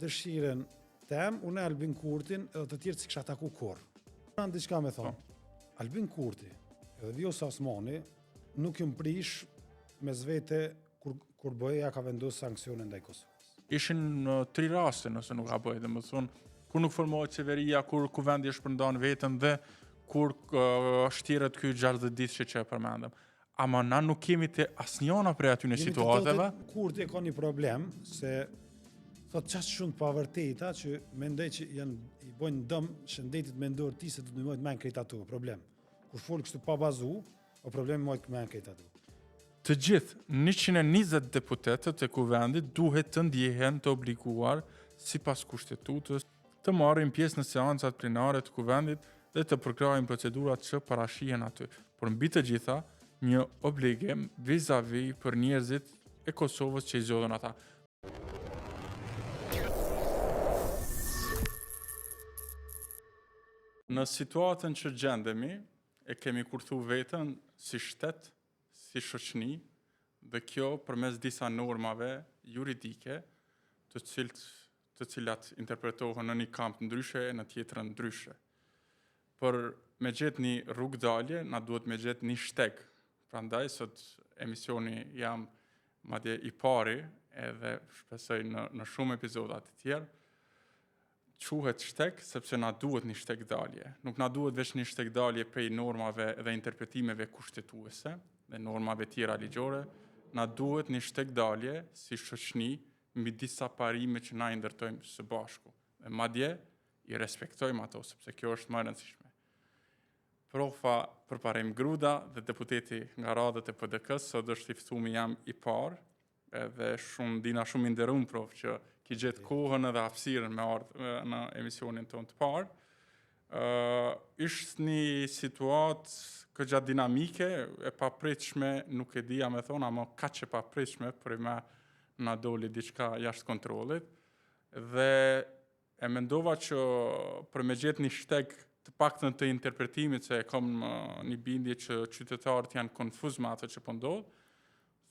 dëshirën tem, unë Albin Kurtin edhe të tjerë s'i kisha taku kurrë. Kanë diçka me thonë. Po. Albin Kurti edhe Vjosa Osmani nuk janë prish mes vete kur, kur BE-ja ka vendosur sanksione ndaj Kosovës. Ishin në tri raste, nëse nuk gaboj, domethënë, kur nuk formohet qeveria, kur kuvendi e shpërndan veten dhe kur uh, shtiret ky 60 ditëshi që e përmendëm. Ama na nuk kemi te asnjëna prej atyne situatave. Kurti e ka një problem se thot qaq shumë të pavërteta që mendoj që janë i bojnë dëm shëndetit mendor tij se do të mbajt mend krejt ato problem. Kur fol kështu pa bazu, o problem mbajt mend krejt ato. Të gjithë 120 deputetët e Kuvendit duhet të ndjehen të obliguar sipas Kushtetutës të marrin pjesë në seancat plenare të Kuvendit dhe të përkrahin procedurat që parashihen aty, por mbi të gjitha, një obligim vizavi për njerëzit e Kosovës që i zgjodhën ata. Në situatën që gjendemi, e kemi kurthu veten si shtet, si shoqni dhe kjo përmes disa normave juridike, të cilt të cilat interpretohen në një kamp ndryshe e në tjetrën ndryshe. Për me gjetë një rrugëdalje, na duhet me gjetë një shteg. Prandaj sot emisioni jem madje i pari edhe shpresoj në në shumë epizoda të tjerë, quhet shteg sepse na duhet një shtegdalje. Nuk na duhet veç një shtegdalje prej normave dhe interpretimeve kushtetuese dhe normave tjera ligjore, na duhet një shtegdalje si shoqni mbi disa parime që na i ndërtojmë së bashku. Dhe madje i respektojmë ato, sepse kjo është më e rëndësishme. Profa Përparim Gruda dhe deputeti nga radhët e PDK-së, sot është i ftumi jem i parë, edhe shumë dina shumë i nderum prof që ki gjetë kohën edhe hapësirën me ardhë në emisionin tonë të parë. Uh, ishte një situatë këgja dinamike, e papritshme, nuk e di a me thonë, ama kaq e papritshme, për me na doli diçka jashtë kontrollit, dhe e mendova që për me gjetë një shteg të paktën të interpretimit, se e kam një bindje që qytetarët janë konfuz me atë që po ndodh,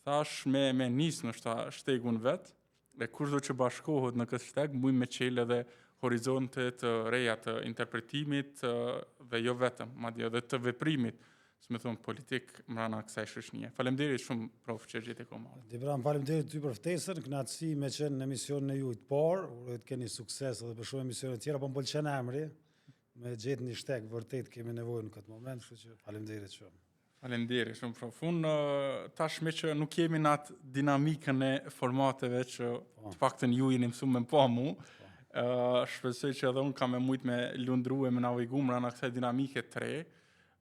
thash me, me nis ndoshta shtegun vetë, e kushdo që bashkohet në këtë shteg, mujmë me çelë edhe horizonte të reja të interpretimit dhe jo vetëm, madje edhe të veprimit, si me thonë, politik mrena kësaj shoqnie. Faleminderit shumë, prof, që gjete kohë marrë. Dibran, faleminderit ty për ftesën, kënaqësi me qenë në emisionin e juaj të parë, uroj të keni sukses edhe për shumë emisione të tjera, po më pëlqen emri, me gjetë një shteg vërtet kemi nevojë në këtë moment, kështu që faleminderit shumë. Faleminderit shumë prof. Unë tash me që nuk jemi në atë dinamikën e formateve që po. të paktën ju jeni mësu me më pa mu, po. uh, shpresoj që edhe unë kam me mujtë me lundru e me navigu mrena kësaj dinamike të re.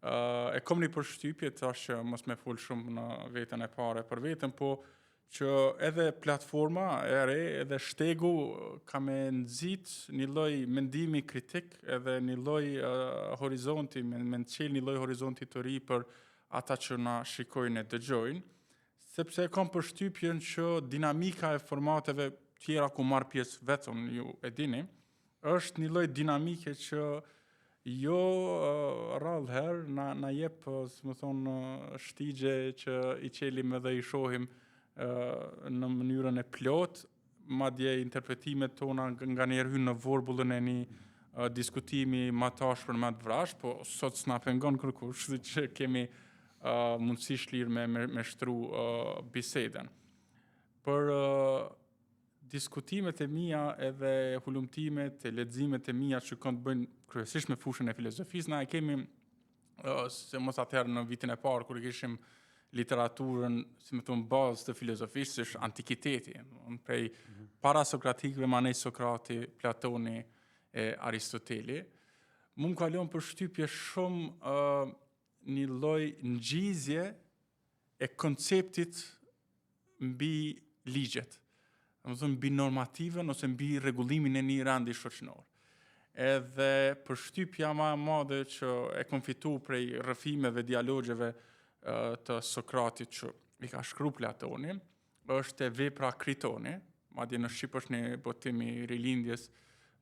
Uh, e kom një përshtypje tash që mos me fol shumë në vetën e pare për vetën, po që edhe platforma e re, edhe shtegu ka me nxit një lloj mendimi kritik edhe një lloj uh, horizonti, me, me çel një lloj horizonti të ri për ata që na shikojnë e dëgjojnë, sepse e kam përshtypjen që dinamika e formateve tjera ku marr pjesë vetëm, ju e dini, është një lloj dinamike që jo rrallë herë na na jep, si me thonë, shtigje që i çelim edhe i shohim në mënyrën e plotë, madje interpretimet tona nganjëherë hyjnë në vorbullën e një diskutimi ma të ashpër ma të vrazhdë, po sot s'na pengon kërkush, kështu që kemi uh, mundësi shlirë me, me, me shtru uh, bisedën. Për uh, Diskutimet e mia edhe hulumtimet e leximet e mia që kanë të bëjnë kryesisht me fushën e filozofisë, na e kemi se mos atëherë në vitin e parë kur e kishim literaturën, si me thonë, bazë të filozofisë, është antikiteti, në prej mm -hmm. para Sokratikëve, manej Sokrati, Platoni e Aristoteli. Mu më ka lënë përshtypje shumë uh, një lloj ngjizje e konceptit mbi ligjet, domethënë mbi normativën ose mbi rregullimin e një rendi shoqënor. Edhe përshtypja ma e madhe që e kom fitu prej rrëfimeve, dialogjeve të Sokratit që i ka shkru Platoni, është vepra Kritoni, madje në shqip është një botim i rilindjes,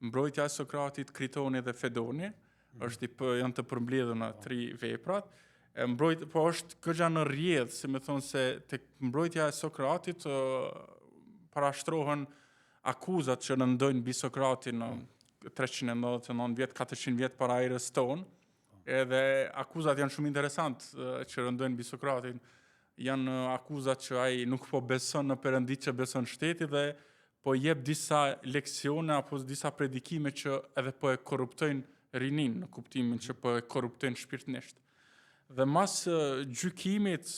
Mbrojtja e Sokratit, Kritoni dhe Fedoni, mm. është i pë, janë të përmbledhur në tri veprat. E mbrojt, po është këgja në rrjedhë, si me thonë se tek mbrojtja e Sokratit parashtrohen. akuzat që rëndojnë mbi Sokratin në 399 vjet, 400 vjet para erës tonë, edhe akuzat janë shumë interesant që rëndojnë mbi Sokratin, janë akuzat që ai nuk po beson në perënditë që beson shteti dhe po jep disa leksione apo disa predikime që edhe po e korruptojnë rininë, në kuptimin që po e korruptojnë shpirtnisht. Dhe mas gjykimit,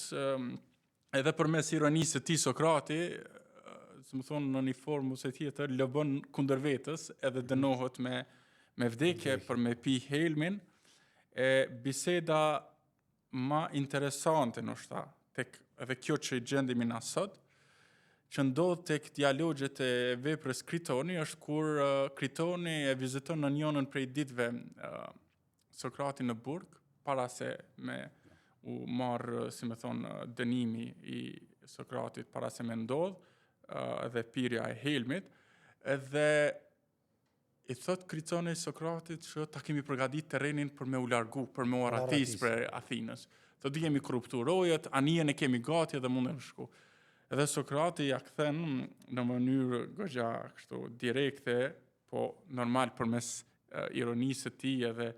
edhe përmes ironisë së tij Sokrati, si me thonë në një formë ose tjetër, lobon kundër vetes edhe dënohet me, me vdekje për me pi helmin, e biseda ma interesante ndoshta tek edhe kjo që i gjendemi na sot, që ndodh tek dialogjet e veprës Kritoni është kur Kritoni e viziton në njënën prej ditëve Sokratin në burg, para se me u marrë, si me thonë, dënimi i Sokratit, para se me ndodh, edhe pirja e helmit, edhe i thot Kritoni Sokratit që ta kemi përgatit terrenin për me u largu, për me u arratis prej Athinës. Thot i kemi korruptu rojet, anijen e kemi gati dhe mundem shku. Edhe Sokrati ja kthen në mënyrë goxha kështu direkte, po normal përmes ironisë së tij edhe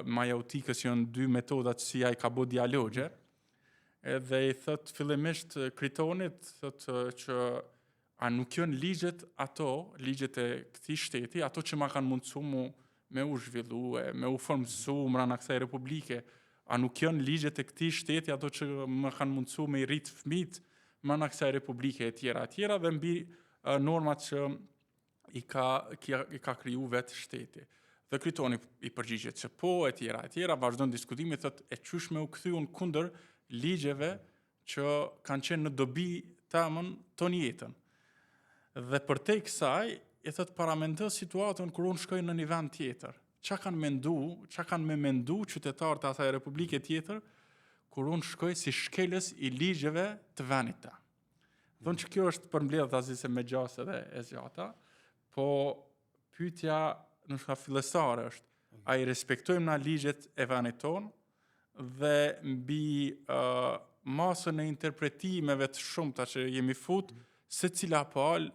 majeutikës janë dy metodat si ai ka bo dialogje. Edhe i thot fillimisht Kritonit, thot që a nuk janë ligjet ato, ligjet e këtij shteti, ato që ma kanë mundësu mu me u zhvillu, e, me u formësu mrena kësaj republike, a nuk janë ligjet e këtij shteti ato që më kanë mundësu me i rrit fëmijët mrena kësaj republike e tjera e tjera dhe mbi normat që i ka i ka kriju vetë shteti. Dhe Kritoni i përgjigjet që po e tjera e tjera, vazhdon diskutimi thot e qysh me u kthy unë kundër ligjeve që kanë qenë në dobi temën tonë jetën. Dhe përtej kësaj, i thot paramendo situatën kur unë shkoj në një vend tjetër. Qa kanë mendu, qa kanë me mendu qytetarët e asaj republike tjetër, kur unë shkoj si shkelës i ligjeve të vendit ta. Thonë që kjo është përmbledhtazi se me gjasë edhe e zgjata, po pyetja ndoshta fillestare është, a i respektojmë na ligjet e vendit tonë dhe mbi uh, masën e interpretimeve të shumta që jemi fut, secila palë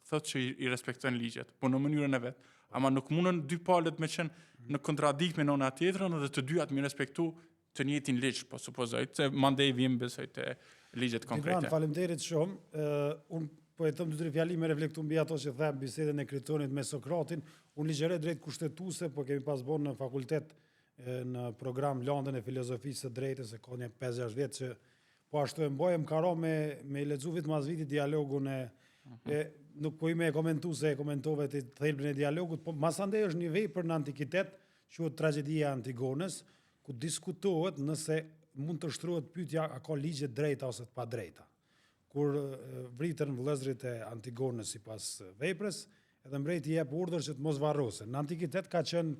thotë që i respekton ligjet, po në mënyrën e vet. Ama nuk mundën dy palët me qenë në kontradikt me njëna tjetrën dhe të dyat me respektu të njëjtin ligj, po supozoj, se mandej vim besoj te ligjet konkrete. Dibran, faleminderit shumë. Uh, unë po e them dy tre fjali me reflektu mbi ato që the bisedën e Kritonit me Sokratin. Unë ligjëroj drejt kushtetuese, po kemi pas bo në fakultet në program landën e filozofisë së drejtës, e ka një 5-6 vjet që Po ashtu e mbaj e më ka ra me, me lexu vit mas viti dialogun e, e nuk po i me e komentu se e komentove ti thelbin e dialogut, po masandej është një vepër në antikitet, quhet tragjedia e Antigonës, ku diskutohet nëse mund të shtrohet pyetja a ka ligje të drejta ose të padrejta. Kur vriten vëllezërit e Antigonës sipas veprës, edhe mbreti jep urdhër që të mos varrosen. Në antikitet ka qenë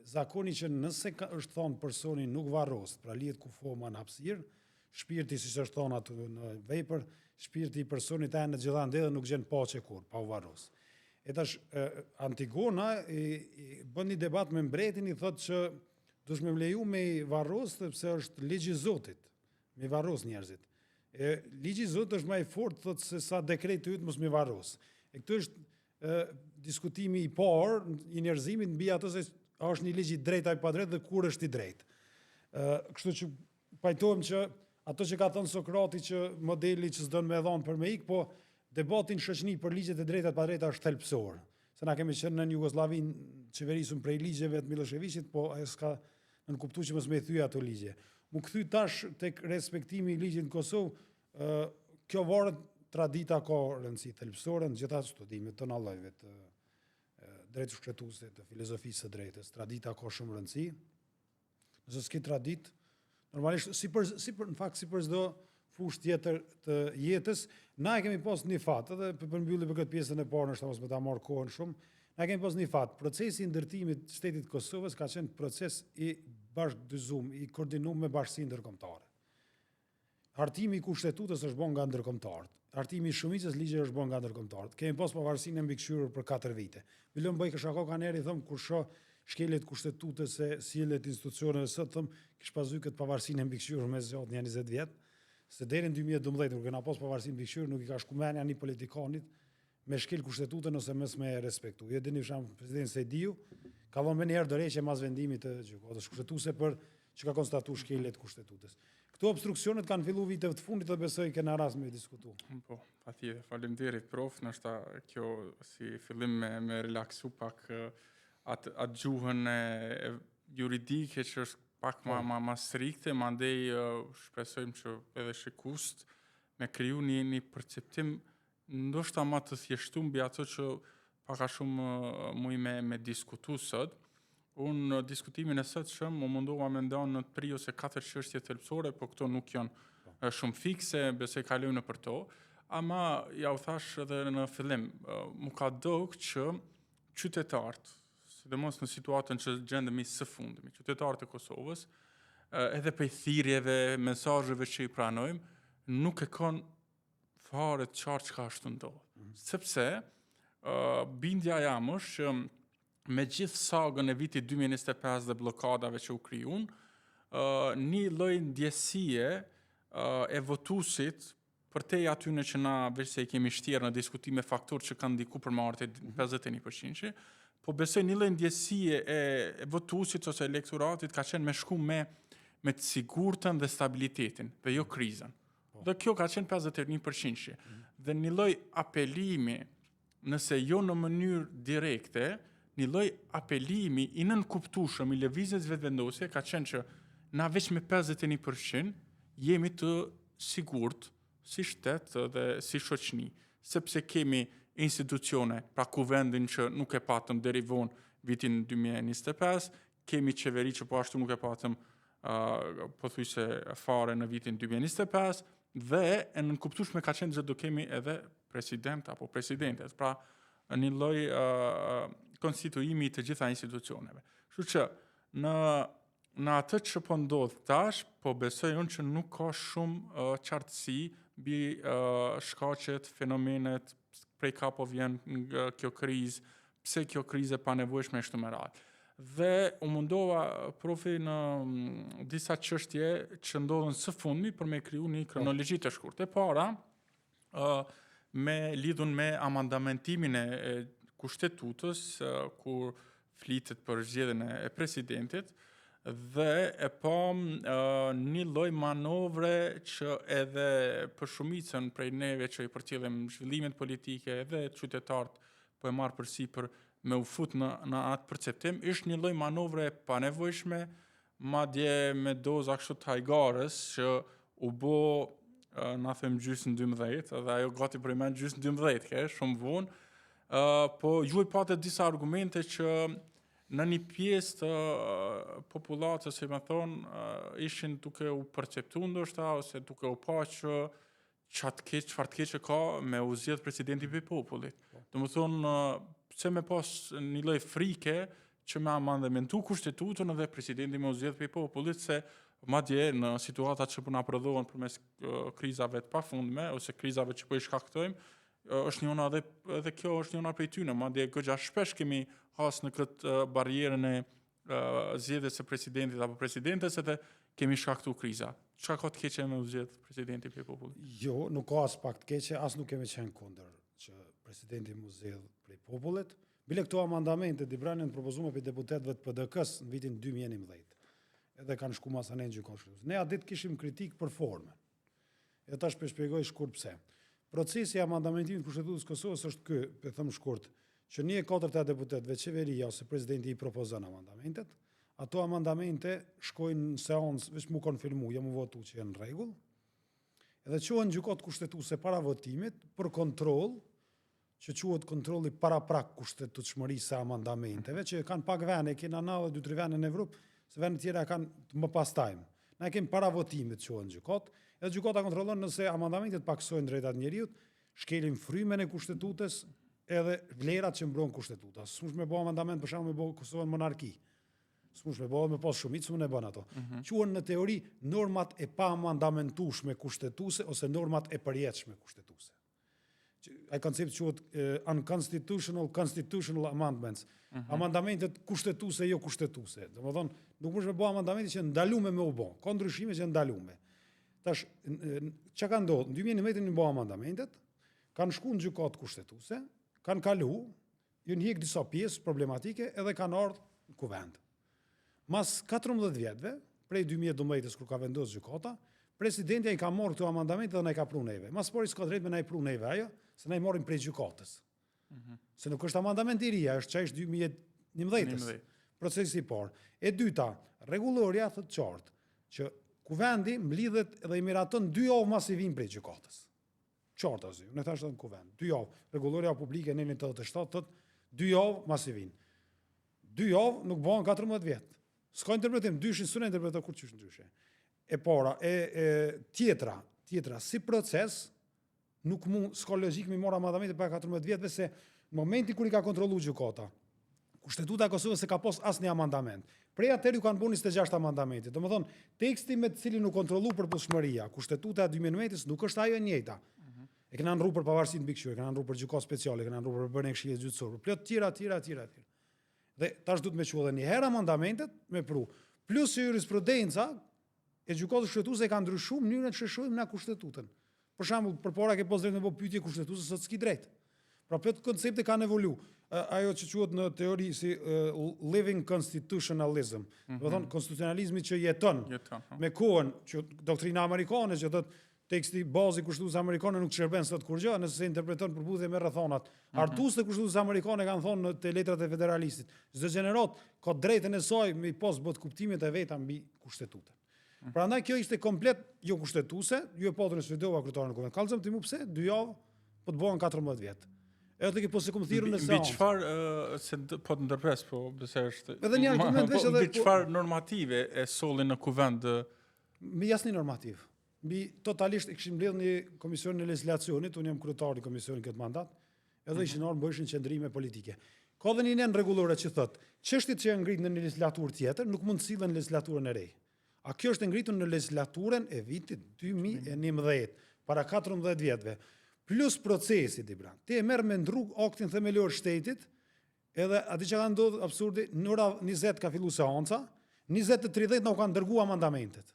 zakoni që nëse ka, është thonë personi nuk varroset, pra lihet kufoma në hapësirë, shpirti siç është thonë aty në vepër, shpirti i personit endet gjithandej dhe nuk gjen paqe kurrë, pa u varros. E tash Antigona i, i bën një debat me mbretin i thotë që duhesh me më leju me i varros sepse është ligji i Zotit, me i varros njerëzit. E ligji i Zotit është më i fortë thotë se sa dekreti yt mos me i varros. E këtu është ë diskutimi i parë i njerëzimit mbi atë se a është një ligj i drejtë a i padrejtë dhe kur është i drejtë. Ë kështu që pajtohem që ato që ka thënë Sokrati që modeli që s'don me dhon për me ik, po debati në shoqëni për ligjet e drejta të padrejta është thelbësor. Se na kemi qenë në Jugosllavinë qeverisur prej ligjeve të Millosheviqit, po ajo s'ka nënkuptu që mos me i thy ato ligje. Mu kthy tash tek respektimi i ligjit në Kosovë, ë kjo varet tradita ka rëndësi thelbësore në gjitha studimet të llojeve të drejtës kushtetuese, të filozofisë së drejtës. Tradita ka shumë rëndësi. Nëse s'ke traditë, normalisht si për si për në fakt si për çdo fushë tjetër të jetës, na e kemi pas një fat, edhe për përmbylli për këtë pjesën e parë, ndoshta mos me ta marr kohën shumë, na e kemi pas një fat. Procesi i ndërtimit të shtetit të Kosovës ka qenë proces i bashkëdyzum, i koordinum me bashkësinë ndërkombëtare. Hartimi i kushtetutës është bërë nga ndërkombëtarët. Hartimi i shumicës ligjeve është bërë nga ndërkombëtarët. Kemi pas pavarësinë e mbikëqyrur për 4 vite. Bile më bëj shaka kanjëherë i them kur shoh shkeljet kushtetutës e sjelljet institucioneve sot them kish pas këtë pavarësinë e mbikëqyrur me zgjat një 20 vjet, se deri në 2012 kur kena pas pavarësinë mbikëqyrur nuk i ka shku mendja një politikanit. me shkel kushtetutën ose mos me e respektu. Ju e dini për shembull presidenti Sejdiu ka dhënë menjëherë dorëheqje mas vendimit të gjykatës kushtetuese për që ka konstatu shkelje të kushtetutës. Këto obstruksionet kanë fillu viteve të fundit dhe besoj kena rast me diskutu. Po, patjetër, faleminderit prof, ndoshta kjo si fillim me, me relaksu pak atë at gjuhën e, e juridike që është pak ma, po. ma, ma strikte, mandej shpresojmë që edhe shikuesit me kriju një, një perceptim ndoshta ma të thjeshtu mbi ato që pak a shumë muj me, me diskutu sot. Unë në diskutimin e sotshëm u mundova me nda në tri ose katër çështje thelbësore, po këto nuk janë po. shumë fikse, besoj kalojmë nëpër to. Ama ja u thash edhe në fillim, m'u ka dok që qytetarët, sidomos në situatën që gjendemi së fundmi, qytetarët e Kosovës, edhe prej thirrjeve, mesazheve që i pranojmë, nuk e kanë fare të qartë çka është tu ndodhë. Mm -hmm. Sepse, uh, bindja jam është që me gjithë sagën e vitit 2025 dhe bllokadave që u krijun, uh, një lloj ndjesie uh, e votusit përtej atyne që na veç se i kemi shtjerë në diskutime faktorë që kanë ndiku për me ardhë te 51%, mhm. po besoj një lloj ndjesie e, e votusit ose elektoratit ka qenë me shku me, me të sigurtën dhe stabilitetin, dhe jo krizën. Po. Dhe kjo ka qenë 51%. Mm -hmm. Dhe një lloj apelimi, nëse jo në mënyrë direkte, një lloj apelimi i nënkuptueshëm i lëvizjes Vetëvendosje ka qenë që na veç me 51% jemi të sigurt si shtet dhe si shoqni, sepse kemi institucione, pra kuvendin që nuk e patëm deri vonë vitin 2025, kemi qeveri që po ashtu nuk e patëm uh, pothuajse fare në vitin 2025 dhe e nënkuptueshme ka qenë që do kemi edhe president apo presidente, pra një lloj uh, konstituimi i të gjitha institucioneve. Kështu që në në atë që po ndodh tash, po besoj unë që nuk ka shumë uh, qartësi mbi uh, shkaqet, fenomenet, prej ka po vjen nga kjo krizë, pse kjo krizë e panevojshme e kështu me radhë. Dhe u mundova profi në mm, disa çështje që ndodhën së fundmi për me kriju një po. kronologji të shkurtë. E para, uh, me lidhun me amandamentimin e, e kushtetutës, uh, kur flitet për zgjedhjen e, e presidentit, dhe e pam uh, një lloj manovre që edhe për shumicën prej neve që i përcjellim zhvillimet politike edhe qytetarët po e marr përsipër me u fut në në atë perceptim, ishte një lloj manovre e panevojshme, madje me doza kështu të hajgares që u bo na them gjysë në 12, dhe ajo gati për i men gjysë në 12, ke, shumë vonë, uh, po ju i patë disa argumente që në një pjesë të popullatës, si me thonë, uh, ishin duke u perceptu ndoshta, ose duke u pa që ça të keq, çfarë të keqe ka me u zgjedh presidenti prej popullit. Po. Domethonë, pse me pas një lloj frike që me amandamentu kushtetutën dhe presidenti me u zgjedh prej popullit, se madje në situatat që po na prodhohen përmes krizave të pafundme, ose krizave që po i shkaktojmë, është njëna edhe, edhe kjo është njëna prej tyne, madje goxha shpesh kemi has në këtë barrierën e zgjedhjes së presidentit apo presidentes edhe kemi shkaktu kriza. Çka ka të keqe me u zgjedh presidenti prej popullit? Jo, nuk ka as pak të keqe, as nuk kemi qenë kundër që presidenti m'u zgjedh prej popullit. Bile këto amandamente Dibran janë propozuar prej deputetëve të PDK-s në vitin 2011. Edhe kanë shku masanej në gjykatë. Ne atë ditë kishim kritikë për formën. E tash po e shpjegoj shkurt pse. Procesi i amandamentimit të Kushtetutës së Kosovës është ky, po e them shkurt, që një e katërta e deputetëve, qeveria ose presidenti i propozon amandamentet, ato amandamente shkojnë në seancë veç mu konfirmu, jo mu votu që janë në rregull. Edhe çohen në gjykatë kushtetuese para votimit për kontroll që quhet kontrolli paraprak kushtetutshmërisë së amandamenteve, që e kanë pak vene, kena na dhe dy tri vene në Evropë, se vene tjera e kanë të më pastajmë. Na e kemi para votimit çohen në gjykatë, edhe gjykata kontrollon nëse amandamentet pakësojnë drejtat e njeriut, shkelin frymën e kushtetutës edhe vlerat që mbron kushtetuta. S'mush me bo amandament për shembull me bo Kosovën monarki. S'mush me bo me pas shumicë, s'mun e bën ato. Mm -hmm. Quhen në teori normat e paamandamentueshme kushtetuese ose normat e përjetshme kushtetuese. Ai koncept quhet unconstitutional constitutional amendments. Mm -hmm. Amandamentet kushtetuese jo kushtetuese. Domethonë, nuk mundesh me bo amandamente që ndalume me u bo. Ka ndryshime që ndalume. Tash çka ka ndodhur? Në 2011 janë bo amandamentet, kanë shku në gjykatë kushtetuese. Kanë kalu, janë hjek disa pjesë problematike edhe kanë ardhë në kuvend. Mas 14 vjetëve, prej 2012-ës kur ka vendosur gjykata, presidentja i ka marrë këto amandamente dhe na i ka pru neve. Mas pari s'ka drejt me na i pru neve ajo, se na i marrim prej gjykatës. Se nuk është amandament i ri, ajo është që është 2011-ës. 11. Procesi i parë. E dyta, rregullorja thot qartë që kuvendi mblidhet edhe i miraton dy javë mas i vinë prej gjykatës. Qartë azi, unë e thash edhe në kuvend, dy javë. Rregullorja publike neni 87 thot dy javë mas i vinë. Dy javë nuk bëhen 14 vjet. S'ka interpretim, dyshin s'u interpreto kur qysh ndryshe. E para, e, e tjetra, tjetra, si proces, nuk mund, s'ka logjik mi marr amandamente para 14 vjetëve se në momenti kur i ka kontrollu gjykata, Kushtetuta e Kosovës se ka pas asnjë amandament. Prej atëherë ju kanë bërë 26 amandamente. Domethënë, teksti me të cilin u kontrollu përputhshmëria, Kushtetuta e 2011-s nuk është ajo e njëjta. E kena ndru për pavarësinë mbikëqyrje, e kena ndru për gjykatë speciale, e kena ndru për bërjen e këshillit gjyqësor, për plot tjera, tjera, tjera, tjera. Dhe tash duhet me çu edhe një herë amandamentet me pru. Plus që jurisprudenca e gjykatës kushtetuese e ka ndryshuar mënyrën që shohim na kushtetutën. Për shembull, përpara ke pas drejt me bë pyetje kushtetuese, sot s'ki drejt. Pra plot koncepte kanë evolu. Ajo që quhet në teori si living constitutionalism, do të thonë konstitucionalizmi që jeton Jeton, ha. me kohën që doktrina amerikane që thot teksti bazi kushtetutës amerikane nuk shërben sot kurrgjë nëse se interpreton përputhje me rrethonat. Hartuesit e kushtetutës amerikane kanë thonë në te letrat e federalistit, çdo gjenerat ka drejtën e saj me i pas bot kuptimet e veta mbi kushtetutën. Prandaj kjo ishte komplet jo kushtetuese, ju e patën e sfidova kryetarin e kuvendit. Kallzom ti mu pse dy javë po të bëhen 14 vjet. Edhe ti po se kum thirrur në Mbi seancë. çfarë ë, se po të ndërpres, po besoj është. Edhe një argument po, veç edhe mbi çfarë normative e solli në kuvend ë, Mbi asnjë normativ. Mbi totalisht e kishim mbledh një komisionin e legjislacionit, unë jam kryetar i komisionit këtë mandat, edhe ishin ardhur bëheshin qëndrime politike. Ka dhe një nen rregullore që thotë, çështjet që janë ngritur në një legjislaturë tjetër nuk mund të sillen në legjislaturën e re. A kjo është e ngritur në legjislaturën e vitit 2011, para 14 vjetëve. Plus procesi, Dibran. Ti e merr me ndru aktin themelor shtetit, edhe a di çka ka ndodhur absurdi, në ora 20 ka fillu seanca, 20:30 na u kanë dërguar amandamentet.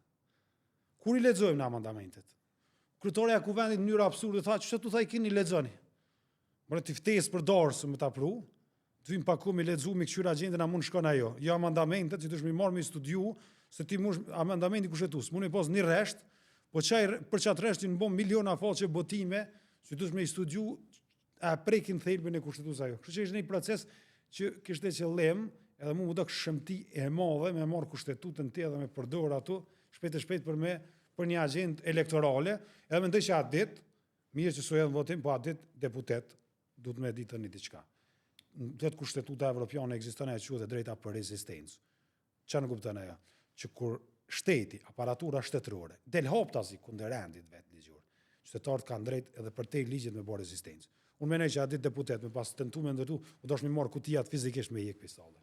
Kur i lexojmë në amandamentet? Kryetarja e kuvendit në mënyrë absurde tha, "Ç'të tu tha i keni lexoni." More ti ftesë për darsë me ta pru, të vim pak kohë me lexu, me kqyr agjendën, a mund shkon ajo. Jo amandamentet që duhesh mi marrë me studiu, se ti mund amandamenti kushtetues, mund i pas një rresht, po çaj për çat rresht janë bën miliona faqe botime, që duhesh me i studiu a prekin thelbin e kushtetutës ajo. Kështu që ishte një proces që kishte qëllim, edhe mu më dok shëmti e madhe me marr kushtetutën ti edhe me përdor ato shpejt e shpejt për me për një agjendë elektorale, edhe mendoj që atë ditë, mirë që s'u hedh në votim, po atë ditë deputet duhet me ditë një diçka. Në plot kushtetuta evropiane ekziston ajo quhet e drejta për rezistencë. Çfarë nuk kupton ajo? Që kur shteti, aparatura shtetërore, del haptazi kundër rendit vet ligjor, qytetarët kanë drejt edhe për te ligjit me bërë rezistencë. Unë mendoj që atë ditë deputet me pas tentu me ndërtu, u dosh me marr kutijat fizikisht me hjek pistole.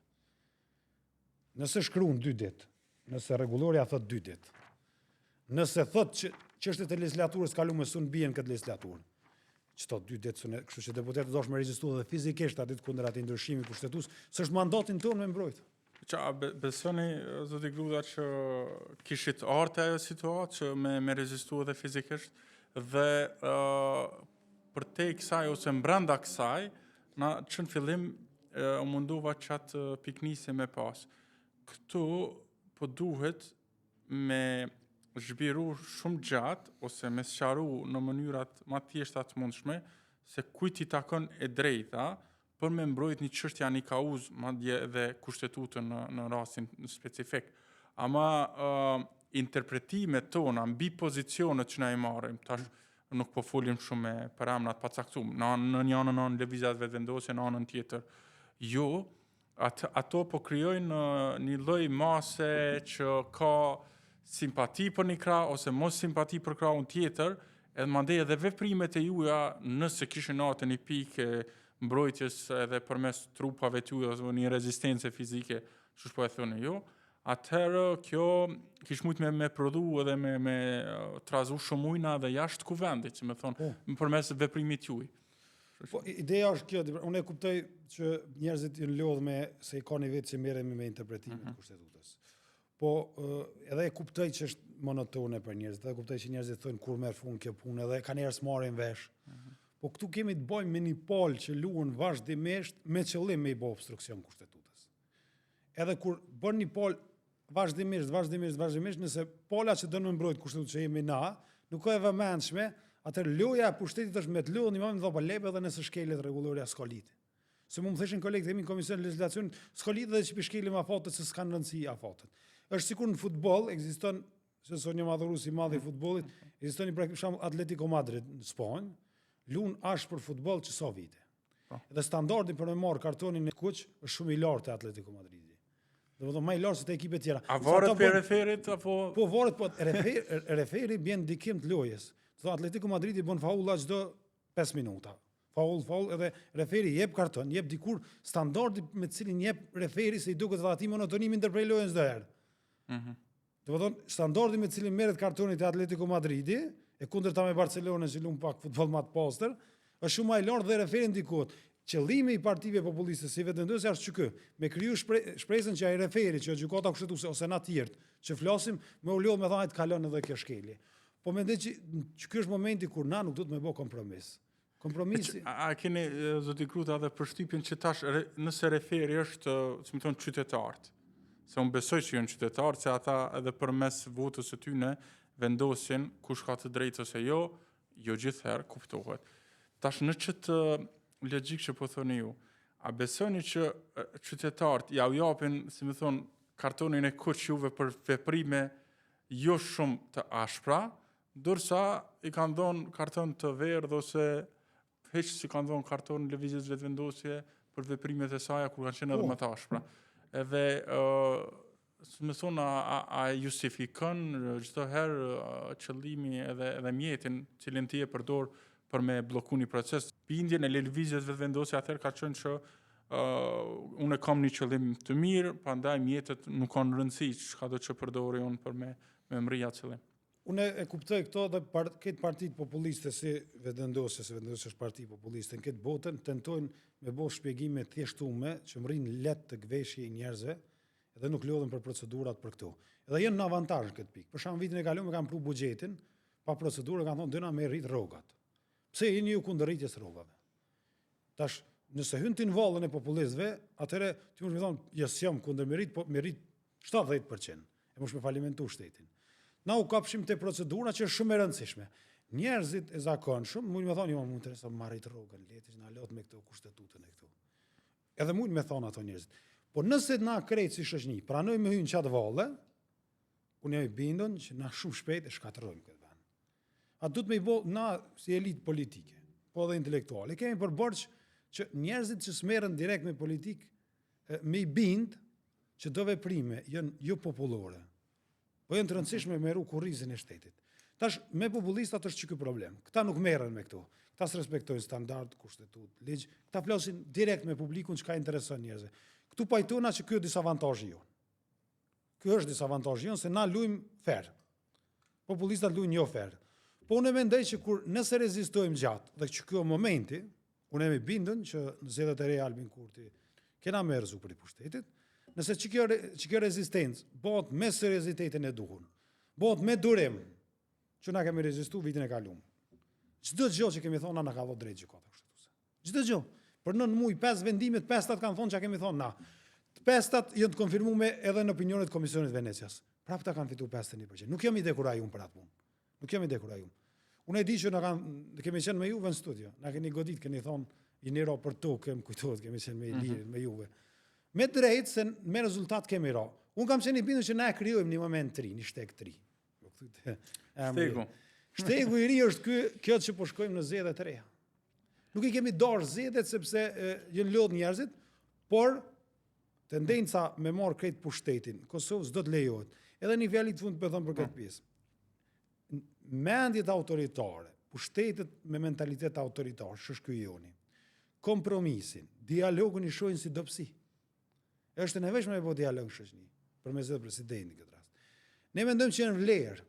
Nëse shkruan dy ditë, nëse rregullorja thot dy ditë, nëse thot që çështjet e legjislaturës kaluar sun bien këtë legjislaturë, qëto dy ditë sunë, kështu që deputetët dosh me rezistu edhe fizikisht atë ditë kundër atij ndryshimi kushtetues, s'është mandatin tonë me mbrojt. Qa, a besoni, zoti Gruda, që kishit arte ajo situatë që me rezistu edhe fizikisht dhe për te kësaj ose mbrenda kësaj, na që në fillim u mundova që atë piknisje me pas. Këtu po duhet me zhbiru shumë gjatë ose me sqaru në mënyrat ma thjeshta të mundshme se kujt i takon e drejta për me mbrojt një çështje a një kauzë, madje edhe kushtetutën në rastin specifik. Ama interpretimet tona mbi pozicionet që na i marrim, tash nuk po folim shumë me për emra të pacaktuar. Në një anën në lëvizja vetëvendosje, në anën tjetër. Jo, ato po krijojnë një lloj mase që ka simpati për një krah ose mos simpati për krahun tjetër, edhe mandej edhe veprimet e juaja, nëse kishin atë një pikë mbrojtjes edhe përmes trupave të juaja ose një rezistence fizike, që po e thoni ju, atëherë kjo kish mujt me prodhu edhe me trazu shumë ujna edhe jashtë kuvendit, si me thonë, përmes veprimit juaj. Po, ideja është kjo, unë e kuptoj që njerëzit janë lodhë me se i ka një vetë që merremi me interpretimin e kushtetutës. Po, edhe e kuptoj që është monotone për njerëzit, edhe e kuptoj që njerëzit thonë kur merr fund kjo punë, edhe ka njerëz marrin vesh. Po këtu kemi të bëjmë me një palë që luan vazhdimisht me qëllim me i bë obstruksion kushtetutës. Edhe kur bën një palë vazhdimisht, vazhdimisht, vazhdimisht, nëse pala që don me mbrojt kushtetutën që jemi na, nuk ka e vëmendshme, atëherë loja e pushtetit është me të lodhë një moment dhe po lebe edhe nëse shkelet rregullorja s'ka lidhje. Se mu më thëshin kolegët e mi në Komisionin e Legjislacionit, s'ka lidhje dhe që pi shkelim afatet se s'kanë rëndësi afatet. Është sikur në futboll ekziston se sot një adhurues i madh i futbollit, ekziston një për shembull Atletico Madrid në Spanjë, luan ashpër futboll që sa vite. Po. Dhe standardi për me marrë kartonin e kuq është shumë i lartë te Atletico Madridi. Do të thonë më i lartë se te ekipet tjera. A varet për referit apo Po varet po refer, referi bjen ndikim të lojës. Do thonë Atletico Madridi bën faulla çdo 5 minuta. Faull, faull, edhe referi jep karton, jep dikur standardi me të cilin jep referi se i duket edhe atij monotoni me ndërpre lojën çdo herë. Mhm. Mm Do të thonë, standardi me të cilin merret kartoni te Atletico Madridi, e kundërta me Barcelonën që luan pak futboll më të pastër, është shumë më i lartë dhe referi ndikohet. Qëllimi i partive populiste si Vetëvendosja është që ky, me kriju shpre, shpresën që ai referi, që gjykata kushtetuese ose na tjerët që flasim, me u lodh me thënë të kalon edhe kjo shkelje. Po mendoj që, që ky është momenti kur na nuk duhet me bë kompromis. Kompromisi. A, a keni zoti Kruta edhe përshtypjen që tash re, nëse referi është, si me thonë, qytetarët, se unë besoj që janë qytetarët, se ata edhe përmes votës së tyne vendosin kush ka të drejtë ose jo, jo gjithëherë kuptohet. Tash në qëtë logjikë që po thoni ju, a besoni që qytetarët ja u japin, si me thonë, kartonin e kuq juve për veprime jo shumë të ashpra, Ndërsa i kanë dhonë karton të verdhë ose hiç s'i kanë dhonë karton Lëvizjes Vetëvendosje për veprimet e saja kur kanë qenë edhe po. më të ashpra. Edhe uh, si me thonë, a, a, a justifikon çdo herë qëllimi edhe, edhe mjetin cilin ti e përdor për me blloku një proces. Bindjen e Lëvizjes Vetëvendosje atëherë ka qenë që uh, unë e kam një qëllim të mirë, prandaj mjetet nuk kanë rëndësi, çka do që përdori unë për me, me mrri atë qëllim. Unë e kuptoj këto dhe par, këtë partitë populiste si Vetëvendosja, si Vetëvendosja është parti populiste në këtë botën, tentojnë me bo shpjegime të thjeshtume që mrrin lehtë te veshi i njerëzve dhe nuk lodhen për procedurat për këto. Edhe janë në avantazh në këtë pikë. Për shembull vitin e kaluar kanë pru buxhetin pa procedurë kanë thonë dona me rrit rrogat. Pse jeni ju kundër rritjes rrogave? Tash, nëse hyn ti në vallën e populistëve, atëherë ti mund të thonë, jo s'jam kundër me rrit, po me rrit 70%. E mund me falimentu shtetin. Na u kapshim te procedura që është shumë e rëndësishme. Njerëzit e zakonshëm mund me thonë, jo, më intereson me rrit rrogën, le të na lot me këto kushtetutën e këto. Edhe mund me thonë ato njerëzit. Po nëse na krejt si shoqni, pranojmë me hy në qatë valle, unë jam i bindun që na shumë shpejt e shkatërrojmë këtë vend. A duhet me i bo na si elitë politike, po edhe intelektuale, kemi për borxh që njerëzit që s'merren direkt me politikë, me i bind që do veprime janë jo popullore, po janë të rëndësishme me ru kurrizin e shtetit. Tash, me populistat është që ky problem. Këta nuk merren me këto. Këta s'respektojnë standard, kushtetut, ligj. Këta flasin direkt me publikun çka intereson njerëzve. Këtu pajtona që ky është disavantazhi jonë. Ky është disavantazhi jonë se na lujmë fer. Populistat lujnë jo fer. Po unë mendoj që kur nëse rezistojmë gjatë dhe që ky momenti, unë jam i bindun që në zgjedhjet e reja Albin Kurti kena me rrëzu prej pushtetit, nëse që kjo, që kjo rezistencë bëhet me seriozitetin e duhur, bëhet me durim, që na kemi rezistu vitin e kalum. Çdo gjë që kemi thonë na ka dhënë drejt gjykata kushtetuese. Çdo gjë. Për 9 muaj, 5 vendime, të pestat kanë thonë çka kemi thonë na. Të pestat janë të konfirmuar edhe në opinionet e Komisionit të Venecias. Prapë ta kanë fituar 51%. Nuk jam i dekurajum për atë punë. Nuk jam i dekurajum. Unë e di që na kanë kemi qenë me juve në studio. Na keni godit, keni thonë jeni ra për tokë, më kujtohet, kemi qenë me mhm. Ilirin, mm -hmm. me juve. Me drejt se me rezultat kemi ra. Unë kam qenë i bindur që na e krijojmë një moment të ri, një shteg të ri. Shtegu. Shtegu i ri është ky, kjo që po shkojmë në zgjedhje të reja. Nuk i kemi dashur zgjedhjet sepse janë lodh njerëzit, por tendenca me marr krejt pushtetin, Kosovës s'do të lejohet. Edhe një fjali të fundit po them për këtë po. pjesë. Mendjet autoritare, pushtetet me mentalitet autoritar, që është ky joni. Kompromisin, dialogun i shohin si dobësi. Është e nevojshme me bo dialog në shoqëni, për me zgjedh presidentin në këtë rast. Ne mendojmë që janë vlerë.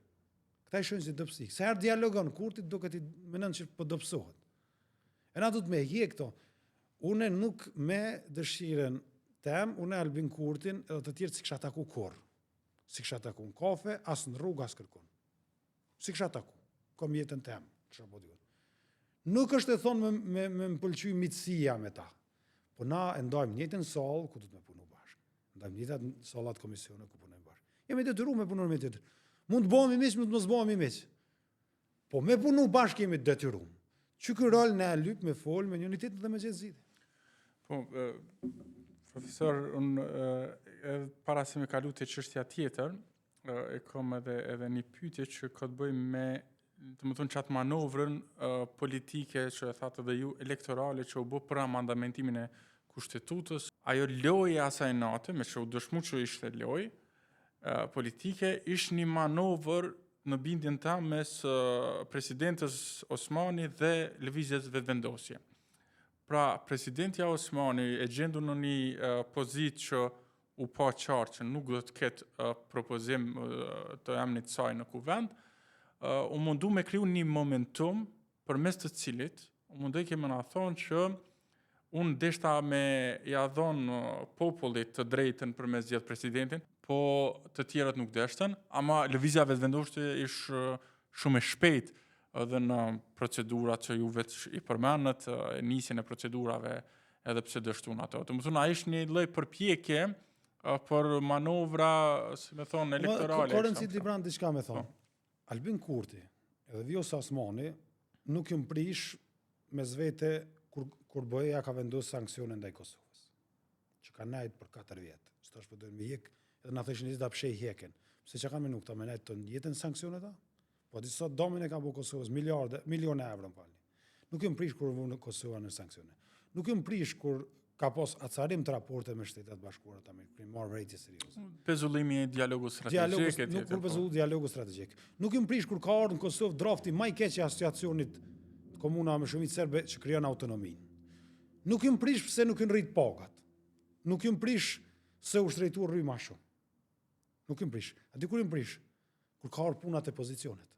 Këta i shohin si dobësi. Sa herë dialogon Kurti duket i mendon që po dobësohet. E na duhet me hjek këto. Unë nuk me dëshirën tem, unë Albin Kurtin edhe të tjerë s'i kisha taku kurrë. S'i kisha taku në kafe, as në rrugë, as kërkun. S'i kisha taku. Kom jetën tem, që po duhet. Nuk është e thonë me, me, me më pëlqy miqësia me ta. Po na e ndajmë njëjtën sallë ku duhet me punu bashkë. Ndajmë njëjtat sallat komisione ku punojmë bashkë. Jemi detyru me punu me tjetër. Mund të bëhemi miq, mund të mos bëhemi miq. Po me punu bashkë jemi detyru. Që ky rol ne e lyp me fol me njëri-tjetrin dhe me gjetë zgjidhje. Po, profesor, unë edhe para se me kalu te çështja tjetër, e kam edhe edhe një pyetje që ka të bëjë me domethënë qatë manovrën politike që e thatë edhe ju elektorale që u bë për amandamentimin e kushtetutës, ajo lojë e asaj nate, me që u dëshmu që ishte lojë politike, ishte një manovër në bindjen teme mes presidentes Osmani dhe lëvizjes Vetëvendosje. Pra, presidentja Osmani e gjendur në një pozitë që u pa qartë që nuk do të ketë propozim të emnit të saj në kuvend, u mundu me kriju një momentum përmes të cilit u mundojke me na thonë që unë deshta me ja dhonë popullit të drejtën për me zgjedh presidentin, po të tjerët nuk deshtën, ama lëvizja Vetëvendosje ish shumë e shpejt edhe në procedurat që ju veç i përmenët, e nisjen e procedurave edhe pse dështun ato. Domethënë, a ishte një lloj përpjekje për manovra, si me thonë, elektorale. Ka rëndësi Dibran diçka me thonë. Po. Albin Kurti edhe Vjosa Osmani nuk janë prish mes vete kur, kur BE-ja ka vendosë sanksione ndaj Kosovës, që ka nejtë për 4 vjetë, që tash po dojnë me hjek, edhe na thëshin da pse i hjekin. Pse që kanë menu këta me nejtë të jetën sanksionet a? Po di sot domin e ka bo Kosovës, miliarde, milione euro më falni. Nuk janë prish kur u vu Kosova në sanksione. Nuk janë prish kur ka pas acarim të raporte me Shtetet e Bashkuara të Amerikës, kemi marrë vërejtje serioze. Pezullimi i dialogut strategjik e Nuk kur po. pezullu dialogu strategjik. Nuk janë prish kur ka ardhur në Kosovë drafti më i keq i asociacionit të komunave me shumicë serbe që krijon autonominë. Nuk janë prish pse nuk janë rrit pagat. Nuk janë prish se u shtrejtu rryma shumë. Nuk janë prish. A di kur janë prish? Kur ka ardhur puna te pozicionet.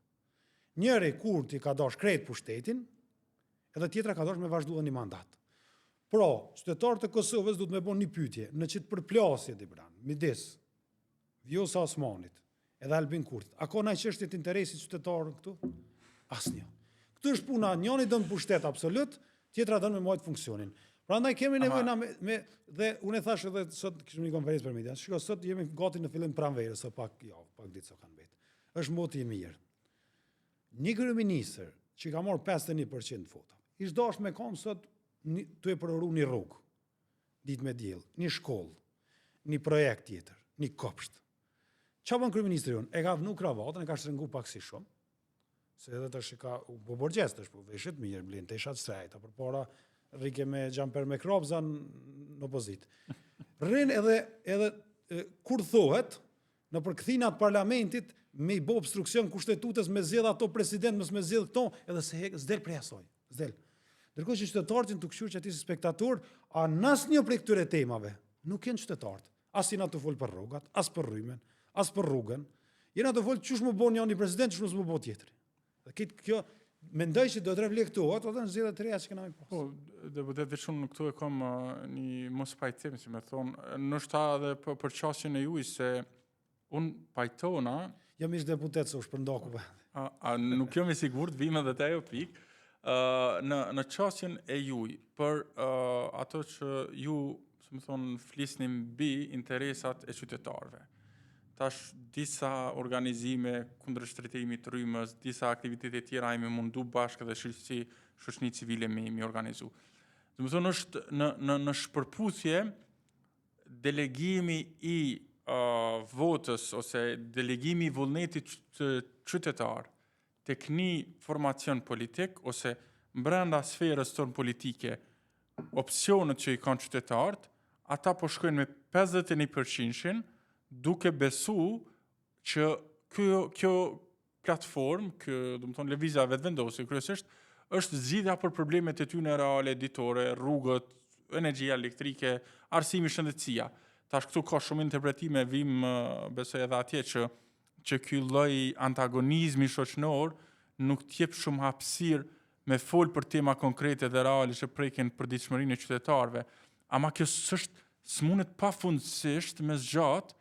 Njëri Kurti ka dash krejt pushtetin, edhe tjetra ka dash me vazhdu edhe një mandat. Pra, qytetarët e Kosovës duhet me bo një pyetje në qitë përplasje Dibran, midis Vjosa Osmanit edhe Albin Kurtit. A ka naj çështje të interesit qytetar këtu? Asnjë. Këtu është puna, njëri don pushtet absolut, tjetra don me majt funksionin. Prandaj kemi nevojë na me, me dhe unë e thash edhe sot kishim një konferencë për media. Shiko, sot jemi gati në fillim pranverës, sot pak javë, pak ditë sa kanë mbet. Është moti i mirë. Një kryeministër që ka marrë 51% vota. Ish dash me kon sot një, tu e përuru një rrugë, ditë me diell, një shkollë, një projekt tjetër, një kopsht. Qa bën kryeministri jonë? E ka vnu kravatën, e ka shtrëngu pak si shumë, se edhe tash ka u bo borgjez tash po veshet mirë, blen tesha të shtrejta, përpara rrike me xhamper me kropza në opozitë. Rrin edhe edhe e, kur thuhet nëpër kthinat parlamentit me i bo obstruksion kushtetutës me zgjedh ato president mos me zgjedh këto, edhe se hek s'del prej asaj, s'del. Ndërkohë që qytetarët janë tu kqyrë që aty si spektator, a në asnjë prej këtyre temave nuk janë qytetarët. As jena tu fol për rrogat, as për rrymën, as për rrugën. Jena tu fol qysh m'u bo njëri president, qysh mos m'u bo tjetri. Dhe këtë kjo mendoj që do të reflektohet edhe në zgjedhjet e reja që kena me pas. Po, deputet veç unë këtu e kam uh, një mospajtim, si me thonë, ndoshta edhe për, për qasjen e juj, se unë pajtona... Jam ish deputet, se u shpërnda kuvendi. A, a, nuk jam i sigurt, vijmë edhe te ajo pikë, uh, në, në qasjen e juj, për uh, ato që ju, si me thonë, flisni mbi interesat e qytetarëve. Tash disa organizime kundër shtrejtimit të rrymës, disa aktivitete tjera jemi mundu bashkë dhe si shoqni civile me mi organizu. Domethonë është në, në, në shpërputhje delegimi i uh, votës ose delegimi i vullnetit të qytetar tek një formacion politik ose brenda sferës tonë politike opsionet që i kanë qytetarët, ata po shkojnë me 51%-shin duke besu që kjo, kjo platformë, kjo, domethonë, lëvizja Vetëvendosje, kryesisht, është zgjidhja për problemet e tyne reale, ditore, rrugët, energjia elektrike, arsimi, shëndetësia. Tash këtu ka shumë interpretime, vim besoj edhe atje që që ky lloj antagonizmi shoqënor nuk të jep shumë hapësirë me fol për tema konkrete dhe reale që prekin përditshmërinë e qytetarëve. Ama kjo s'është s'mundet pafundësisht me zgjat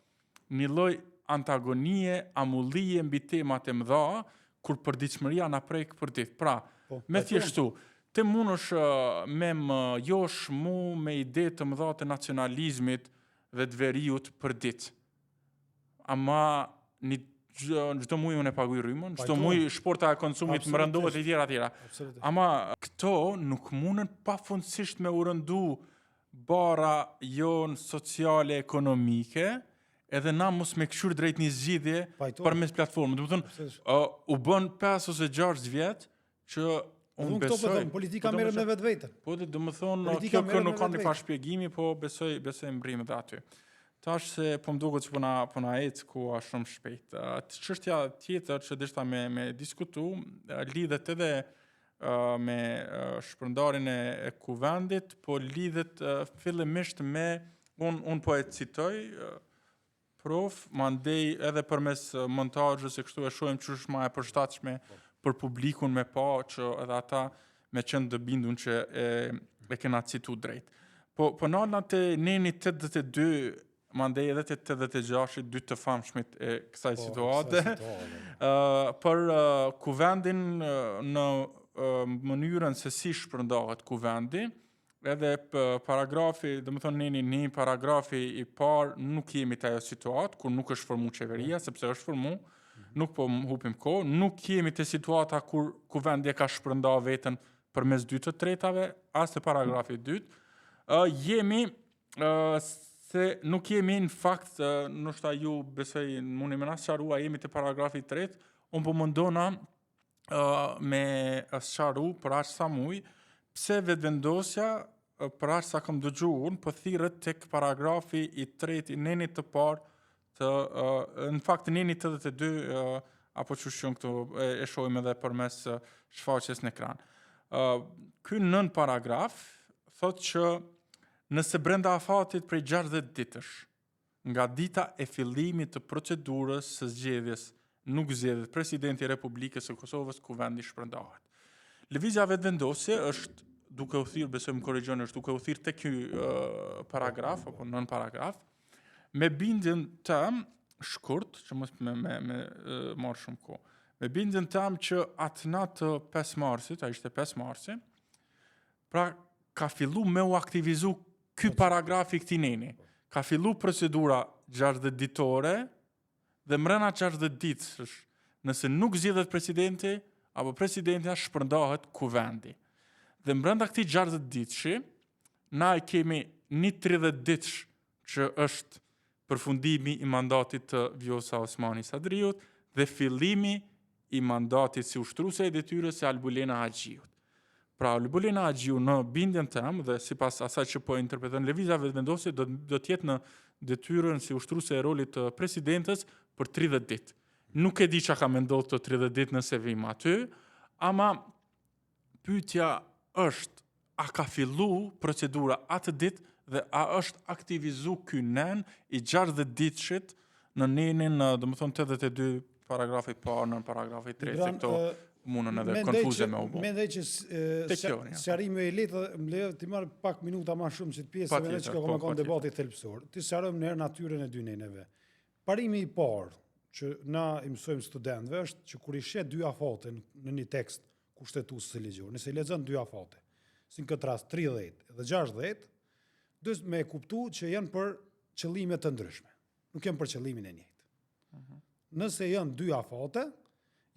një lloj antagonie, amullie mbi temat e mëdha, kur përditshmëria na prek për ditë. Pra, po, me thjeshtu, Ti munësh me më josh mu me ide të mëdha të nacionalizmit dhe të veriut për ditë. Ama një çdo muj unë e paguj rrymën, çdo muj shporta e konsumit më rëndohet e tjera tjera. Ama këto nuk mundën pafundësisht me u rëndu barra jonë sociale ekonomike, edhe na mos me kqyr drejt një zgjidhje përmes platformës. Domethonë, uh, u bën 5 ose 6 vjet që unë besoj... Po them, politika po merret me vetveten. Po dhe domethonë, kjo kjo nuk ka një farë shpjegimi, po besoj, besoj mbrrim edhe aty. Tash se po më duket që po na, po na ecë koha shumë shpejt. Çështja tjetër që deshta me, me diskutu, lidhet edhe me shpërndarjen e kuvendit, po lidhet fillimisht me, unë un po e citoj, prof, mandej edhe përmes montazhës e kështu e shohim që është ma e përshtatshme për publikun me pa që edhe ata me qenë të bindun që e, e kena citu drejt. Po, po nalna te neni 82, mandej edhe te 86, dy të famshmit e kësaj po, situate, uh, për uh, kuvendin uh, në uh, mënyrën se si shpërndahet kuvendi, edhe paragrafi, domethonë neni një, paragrafi i parë, nuk jemi te ajo situatë, kur nuk është formu qeveria, po. sepse është formu, mhm. nuk po hupim kohë, nuk jemi te situata kur kuvendi e ka shpërnda veten përmes dy të tretave, as te paragrafi i dytë, uh, jemi uh, se nuk jemi në fakt, uh, ndoshta ju besoj muni me na sqaru, a jemi te paragrafi i tretë, unë po mundona uh, me sqaru për aq sa muj, pse vetëvendosja për aq sa kam dëgju unë, po thirret tek paragrafi i tretë i nenit të parë të uh, në fakt neni 82 uh, apo qysh janë këtu e, e shohim edhe përmes shfaqjes në ekran. Uh, ky nën paragraf thotë që nëse brenda afatit prej 60 ditësh Nga dita e fillimit të procedurës së zgjedhjes nuk zgjedhet presidenti i Republikës së Kosovës, Kuvendi shpërndahet. Lëvizja Vetëvendosje është duke u thirrë, besoj më korrigjoni, është duke u thirrë te ky uh, paragraf apo nën paragraf me bindjen tem shkurt, që mos me me me uh, marr shumë kohë. Me bindjen tem që atë natë të 5 marsit, a ishte 5 marsi, pra ka fillu me u aktivizu ky paragraf i këtij neni. Ka fillu procedura 60 ditore dhe mrena 60 ditësh, nëse nuk zgjidhet presidenti apo presidentja shpërndahet kuvendi. Dhe mbrenda këtij 60 ditëshi, na e kemi një 30 ditësh që është përfundimi i mandatit të Vjosa Osmani Sadriut dhe fillimi i mandatit si ushtruese e detyrës së Albulena Haxhiut. Pra Albulena Haxhiu në bindjen tem dhe sipas asaj që po interpreton Lëvizja Vetëvendosje do do të jetë në detyrën si ushtruese e rolit të presidentes për 30 ditë. Nuk e di çka ka me ndodhë këto 30 ditë nëse vim aty, ama pyetja është a ka fillu procedura atë ditë dhe a është aktivizu ky nen i 60 ditëshit në nenin, domethonë 82 paragrafi parë nën paragrafi 3, se këto mundën edhe konfuze me u bo. Mendoj që sqarimi i lehtë dhe më lejo të marr pak minuta ma shumë që të pjesë, se mendoj që kjo ka me po, konë debati thelbësor. Të sqarojmë njëherë natyrën e dy neneve. Parimi i parë që na i mësojmë studentëve është që kur i sheh dy afate në një tekst kushtetues ose ligjor, nëse i lexon dy afate, si në këtë rast 30 dhe 60, duhet me e kuptu që janë për qëllime të ndryshme, nuk janë për qëllimin e njëjtë. Mhm. Nëse janë dy afate,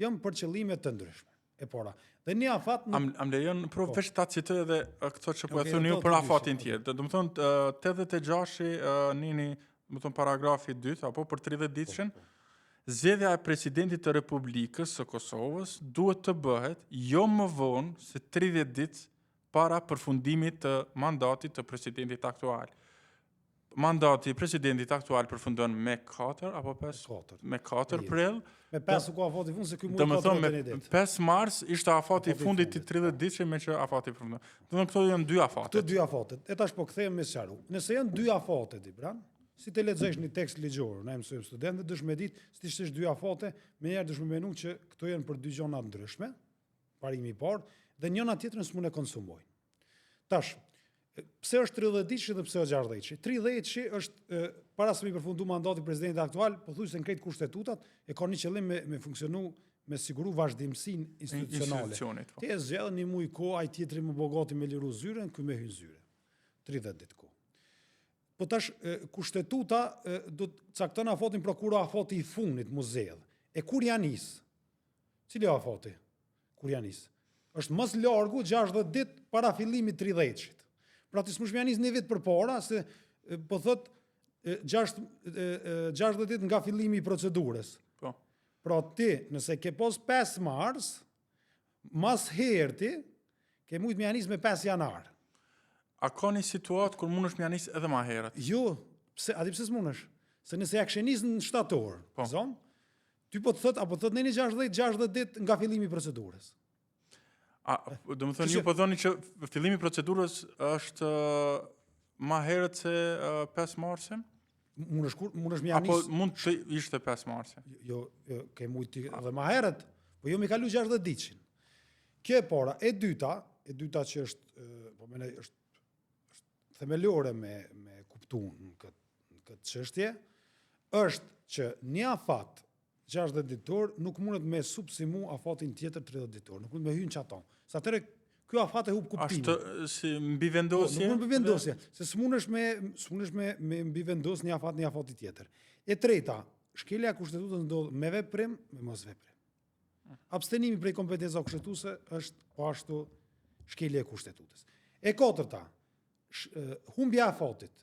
janë për qëllime të ndryshme. E para. Dhe një afat nuk... A më lejon prof po. veç ta citoj edhe këto që po e thoni ju për afatin tjetër. Domethonë 86 neni, domethonë paragrafi 2 apo për 30 ditëshin, po, po. Zgjedhja e presidentit të Republikës së Kosovës duhet të bëhet jo më vonë se 30 ditë para përfundimit të mandatit të presidentit aktual. Mandati i presidentit aktual përfundon me 4 apo 5? Me 4. Me 4 prill. Me 5 u ka afati i fundit se ky muaj ka 31 ditë. 5 mars ishte afati i fundit i 30 ditëve me që afati përfundon. Domethonë këto janë dy afate. Këto dy afate. E tash po kthehem me sqaru. Nëse janë dy afate Dibran, si të lexosh një tekst ligjor, na mësojmë studentët, duhesh me ditë, si të shohësh dy afate, menjëherë duhesh me menu që këto janë për dy gjëra të ndryshme, parimi i parë, dhe njëna tjetrën s'mund e konsumojnë. Tash, pse është 30 ditëshi dhe pse është 60 ditëshi? 30 ditëshi është e, para se mi përfundu mandati presidentit aktual, pothuajse në krejt kushtetutat e ka një qëllim me, me funksionu me siguru vazhdimësinë institucionale. Institucionit, po. Ti e zgjedh një muj kohë, ai tjetri më bo gati me liru zyrën, ky me hy në zyre. 30 ditë kohë. Po tash kushtetuta do të cakton afatin pra kur afati i fundit mu zgjedh. E kur ja nis? Cili afati? Kur ja nis? Është më së largu 60 ditë para fillimit 30-shit. Pra ti s'mush me ja nis një vit përpara se po thot 60 ditë nga fillimi i procedurës. Po. Pra ti, nëse ke pos 5 mars, mas herti, ke mujt me ja nis me 5 janar. A ka një situatë kur mundesh me ja nis edhe ma herët? Jo, pse, a di pse s'mundesh? Se nëse ja kishe nis në shtator, po. zon, ty po të thot, apo të thot neni 60, 60 ditë nga fillimi i procedurës. A, do më thënë, ju po thoni që fillimi i procedurës është ma herët se 5 marsi? Mundesh kur mundesh me ja nis. Apo mund të ishte 5 marsi? Jo, jo, ke mujt ti edhe ma herët, po jo me kalu 60 ditëshin. Kjo e para, e dyta, e dyta që është, po mendoj është është themelore me me kuptu në këtë në këtë çështje, është që një afat 60 ditor nuk mundet me subsumu afatin tjetër 30 ditor, nuk mund me hy në qato. Se atëherë ky afat e hup kuptimin. Ashtu si mbivendosje? Po, nuk mund mbivendosje, se s'mundesh me s'mundesh me me mbivendos një afat një afati tjetër. E treta, shkelja e kushtetutës ndodh me veprim, me mos veprim. Abstenimi prej kompetencave kushtetuese është po ashtu shkelje e kushtetutës. E katërta, sh, humbja e afatit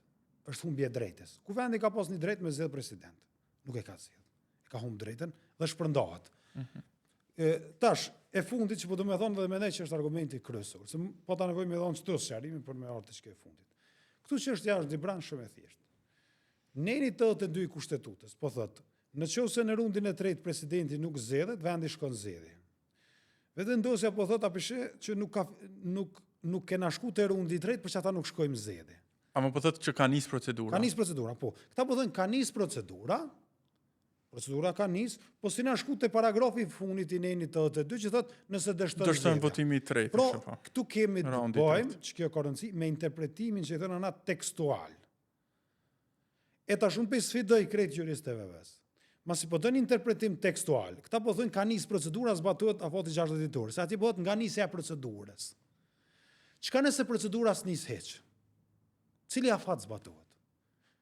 është humbje e drejtës. Kuvendi ka pas një drejtë me zgjedh president. Nuk e ka zgjedh. E ka humb drejtën dhe shpërndahet. Mm -hmm. e, tash, e fundit që po do me thonë dhe mendoj që është argumenti kryesor, se po ta nevojë me dhonë qëto sqarimin për me ardhë te kjo e fundit. Këtu çështja është Dibran shumë e thjeshtë. Neni 82 i Kushtetutës po thotë, në qoftë se në rundin e tretë presidenti nuk zgjedhet, vendi shkon në zgjedhje. Vetëvendosja po thotë a po sheh që nuk ka nuk nuk kena shku te rundi i tretë, për qata nuk shkojmë në zgjedhje. Ama po thotë që ka nis procedura. Ka nis procedura, po. Këta po thonë ka nis procedura, Procedura ka nis, po s'jena shku te paragrafi i fundit i nenit 82 që thot nëse dështon dështon votimi i tretë. Pra, po. këtu kemi të bëjmë, që kjo ka rëndësi, me interpretimin që i thonë ana tekstual. E tash unë po i sfidoj krejt juristët e VV-s. Masi po doni interpretim tekstual, këta po thonë ka nis procedura zbatohet afati 60 ditor, se atje bëhet nga nisja e procedurës. Çka nëse procedura s'nis hiç? Cili afat zbatohet?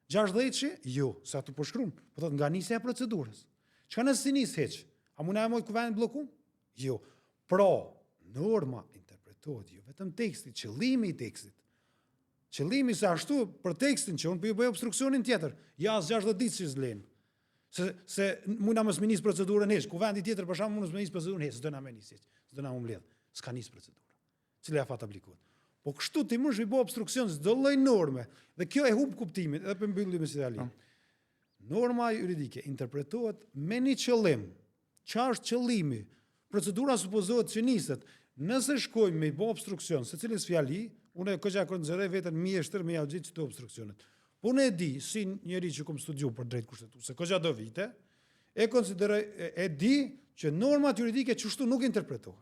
Gjashtëdhjetëshi? Jo, se aty po shkruan, po thotë nga nisja e procedurës. Çka nëse s'i nis hiç? A mund e mojt kuvendin bllokum? Jo. Pra, norma interpretohet jo vetëm teksti, qëllimi i tekstit. Qëllimi se ashtu për tekstin që unë po ju bëj obstruksionin tjetër, ja as 60 ditë që s'len. Se se mund na mos me nis procedurën hiç, kuvendi tjetër për shembull mund mos me nis procedurën hiç, s'do na me nis hiç, s'do na u mbledh. S'ka nis procedurë. Cili afat aplikohet. Po kështu ti mundesh me bo obstruksion çdo lloj norme dhe kjo e humb kuptimin edhe po mbyllim me fjali. Po. Norma juridike interpretohet me një qëllim. Çfarë është qëllimi? Procedura supozohet që niset. Nëse shkojmë me i bo obstruksion secilës fjali, unë e këqa konsideroj veten mjeshtër me ja gjetë qëto obstruksionet. Po unë e di, si njeri që kom studiu për drejt kushtetuese, këqa do vite, e konsideroj, e, e di që normat juridike qështu nuk interpretohen.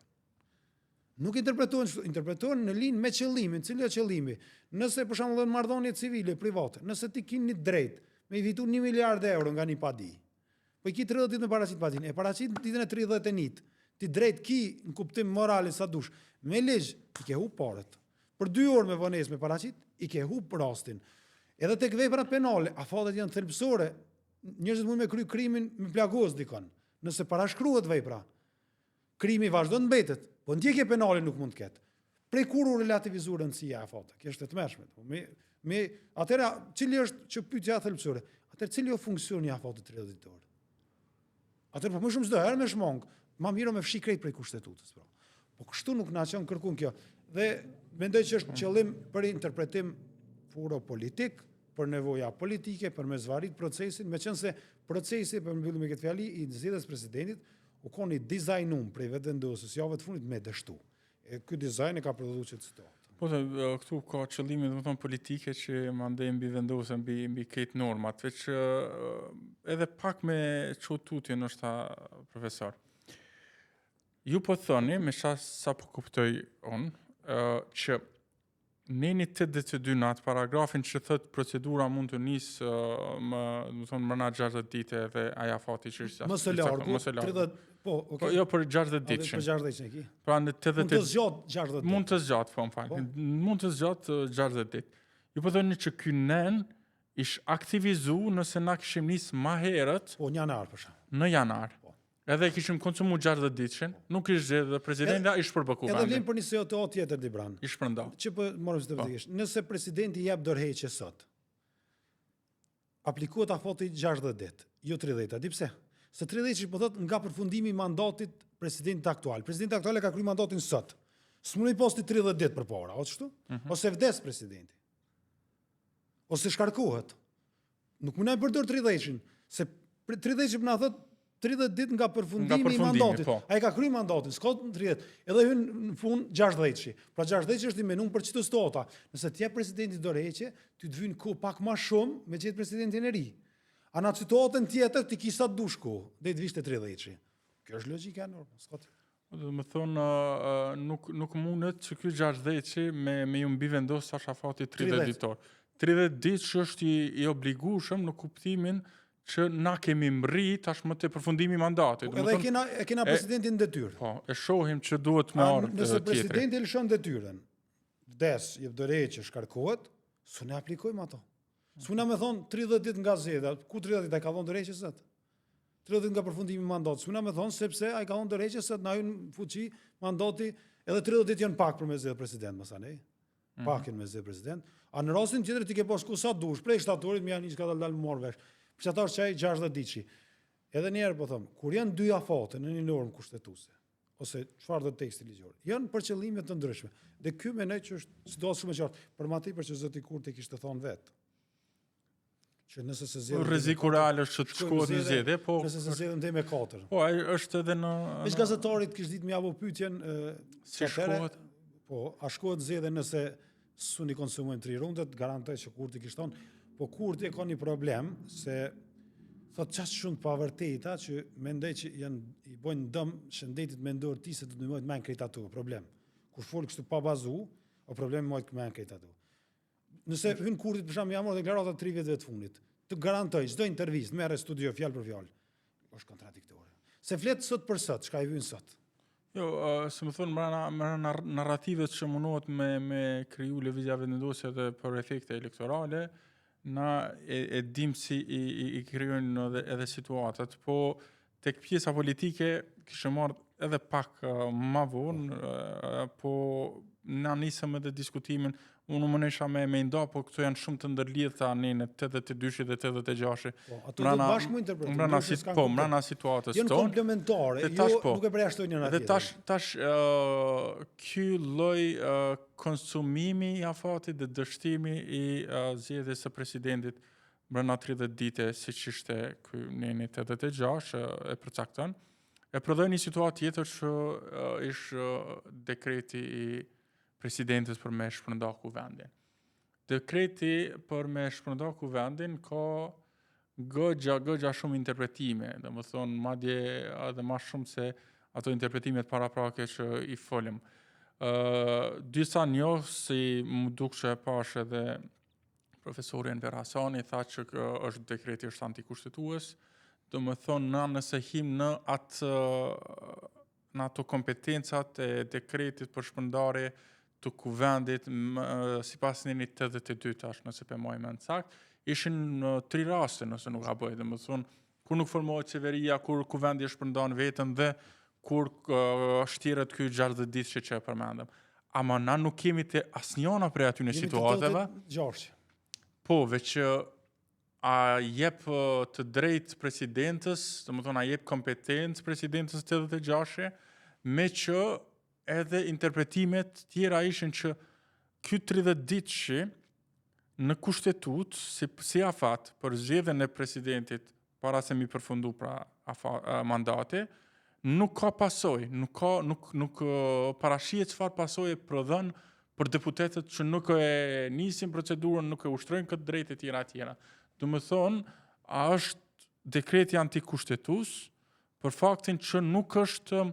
Nuk interpretohen kështu, interpretohen në linjë me qëllimin, cili është qëllimi? Nëse për shembull në marrëdhënie civile private, nëse ti ke një drejt me i fitu 1 miliard euro nga një padi, po i ki 30 ditë me paraqit padinë, e paraqit në ditën e 31, ti drejt ki në kuptim morale sa dush, me ligj i ke hup paret. Për 2 orë me vonesë me paraqit, i ke hup rastin. Edhe tek veprat penale, afatet janë thelbësore. Njerëzit mund me kry krimin me plagos dikon. Nëse parashkruhet vepra, Krimi vazhdon të mbetet, po ndjekje penale nuk mund të ketë. Prej kur u relativizu rëndësia e afateve? Kjo është e tmerrshme. Po me me atëra cili është që pyetja thelbësore? Atëherë cili është funksioni i afatit 30 ditor? Atëherë po më shumë çdo herë me shmang, ma mirë me fshi krejt prej kushtetutës, pra. Po kështu nuk na çon kërkun kjo. Dhe mendoj që është qëllim për interpretim puro politik, për nevoja politike, për me zvarrit procesin, meqenëse procesi, për mbyllim me këtë fjali, i zgjedhjes presidentit, U kon i dizajnum prej Vetëvendosjes javëve të fundit me dështu. E ky dizajn e ka prodhu qët situatë. Po të, këtu ka qëllime, domethënë, politike që mandej mbivendosen mbi, mbi krejt normat, veç edhe pak me çu tutje ndoshta profesor. Ju po thoni, me sa, sa po kuptoj unë, që. Neni 82 në atë paragrafin që thot procedura mund të nisë më, do të thonë mbrenda 60 ditë edhe ai afati që është më së largu, më së largu. 30, po, okay. Po, jo për 60 ditë. Për 60 ditë ki. Pra në 80 mund të zgjat 60 ditë. Mund të zgjat, po më fal. Po. Mund të zgjat 60 ditë. Ju po thoni që ky nen ish aktivizu nëse na kishim nis ma herët. Po në janar për shembull. Në janar. Po. Edhe e kishim konsumu 60 ditëshin, nuk ish zgjedh dhe presidenta ish shpërbë kuvendi. Edhe vlen për një situatë tjetër Dibran. Ish shpërnda. Që po marrim si të po. Nëse presidenti jep dorëheqje sot, aplikohet afati 60 ditë, jo 30, a di pse? Se 30 që po thot nga përfundimi i mandatit presidentit aktual. Presidenti aktual e ka kry mandatin sot. S'mund i pas ti 30 ditë përpara, o qështu? Mm -hmm. Ose vdes presidenti. Ose shkarkohet. Nuk mund ta përdor 30-shin, se 30-shi po na thot 30 ditë nga përfundimi, nga përfundimi i mandatit. Po. Ai ka kry mandatin, s'ka 30. Edhe hyn në fund 60-shi. Pra 60-shi është i menum për qëto situata. Nëse të jep presidenti dorëheqje, ty të vyn kohë pak më shumë me gjetë presidentin e ri. A në situatën tjetër ti ki sa të dush kohë, deri të vish te 30-shi. Kjo është logjika e normës, s'ka tjetër. Do të thonë nuk nuk mundet që ky 60-shi me me ju mbivendos tash afati 30 ditor. 30 ditë që është i, i obligueshëm në kuptimin që na kemi mrri tashmë te përfundimi i mandatit. Po, edhe e kena e kena presidentin në detyrë. Po, e shohim që duhet me ardhë Nëse presidenti lëshon detyrën, vdes, jep dorëheqje, shkarkohet, s'un e aplikojmë ato. S'muna me thonë 30 ditë nga zgjedhja, ku 30 ditë ai ka dhënë dorëheqje sot? 30 ditë nga përfundimi i mandatit. S'muna me thonë sepse ai ka dhënë dorëheqje sot na hyn në fuqi mandati, edhe 30 ditë janë pak për me zgjedh president, masanej. Mm. Pak janë me zgjedh president. A në rastin tjetër ti ke pas ku sa dush, prej shtatorit më janë ka dalë marr vesh. Për çata është qaj 60 ditëshi. Edhe një herë po them, kur janë dy afate në një normë kushtetuese, ose çfarë do teksti ligjor, janë për qëllime të ndryshme. Dhe ky mendoj që është situatë shumë e qartë, për më tepër që zoti Kurti kishte thënë vet që nëse s'e zgjedhim rreziku real është që të shkohet në zgjedhje, po nëse s'e zgjedhim deri me 4. Po ai është edhe në Veç gazetarit kish ditë me ja bo pyetjen si shkohet. Po, a shkohet në zgjedhje nëse s'un i konsumojmë tri rundet, garantoj që Kurti kish thonë, po Kurti e ka një problem se thot qaq shumë të pavërteta që mendoj që janë i bojnë dëm shëndetit mendor tij se do të mbajt mend krejt ato problem. Kur fol kështu pa bazu, o problem mbajt mend krejt ato. Nëse hyn Kurtit për shembull ja marr deklaratat 3 viteve të fundit. Të garantoj çdo intervistë merre studio fjalë për fjalë. Është kontradiktore. Se flet sot për sot, çka i vyn sot. Jo, uh, si më thonë, mrena, mrena narrativet që mundohet me, me kriju Lëvizja Vetëvendosje edhe për efekte elektorale, na e, e dim si i, i, i krijojnë edhe, edhe situatat, po tek pjesa politike kishim marrë edhe pak uh, ma vonë, uh, po na nisëm edhe diskutimin, unë u munesha me me nda, po këto janë shumë të ndërlidhta nenet 82 dhe 86. Po, ato do të bashkë mu interpretu. Mrena si, po, mrena situatës tonë. Janë komplementare, jo, tash, po, nuk e përjashtojnë njëra tjetrën. Dhe tash tash uh, ky lloj uh, konsumimi i afatit dhe dështimi i uh, zgjedhjes së presidentit brenda 30 dite, siç ishte ky neni 86 që e përcakton, e prodhoi një situatë tjetër që ish dekreti i presidentes për me shpërnda kuvendin. Dekreti për me shpërnda kuvendin ka goxha, goxha shumë interpretime, domethonë, madje edhe ma shumë se ato interpretimet paraprake që i folëm. Uh, disa njohës, si m'u duk që e pash edhe profesori Enver Hasani tha që kë është dekreti është antikushtetues, domethonë na nëse him në atë në ato kompetencat e dekretit për shpërndarje të kuvendit sipas nenit 82 tash nëse pe maj mend sakt, ishin në tri raste nëse nuk gaboj, domethonë kur nuk formohet qeveria, kur kuvendi e shpërndan veten dhe kur uh, shtiret ky 60 ditëshi që e përmendëm. Ama na nuk kemi te asnjëna prej atyne situatave. Jemi Po, veç që a jep të drejtë presidentës, domethonë, a jep kompetencë presidentës 86 me që edhe interpretimet tjera ishin që ky 30 ditëshi në kushtetutë si, si afat për zgjedhjen e presidentit para se mi përfundu pra afa, mandati, nuk ka pasojë, nuk ka nuk nuk parashihet çfarë pasoje prodhon për deputetët që nuk e nisin procedurën, nuk e ushtrojnë këtë drejtë e tjera e tjera. Domethonë, a është dekreti antikushtetues për faktin që nuk është.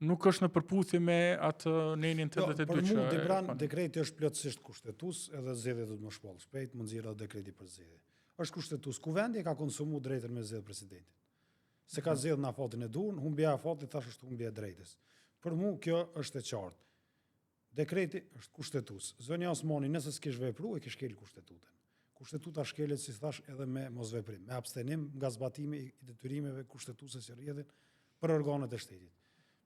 nuk është në përputhje me atë nenin 82 jo, për mu, Dibran, dekreti është plotësisht kushtetues edhe zgjedhjet do të më shpall shpejt, më nxjerr edhe dekreti për zgjedhje. Është kushtetues. Kuvendi e ka konsumu drejtën me zgjedh presidentin. S'e ka mhm. zgjedh në afatin e duhur, humbja e afatit thash është humbje e drejtës. Për mu kjo është e qartë. Dekreti është kushtetues. Zonja Osmani, nëse s'kish vepru, e kish shkel kushtetutën. Kushtetuta shkelet, si thash, edhe me mosveprim, me abstenim nga zbatimi i detyrimeve kushtetuese që rrjedhin për organet e shtetit.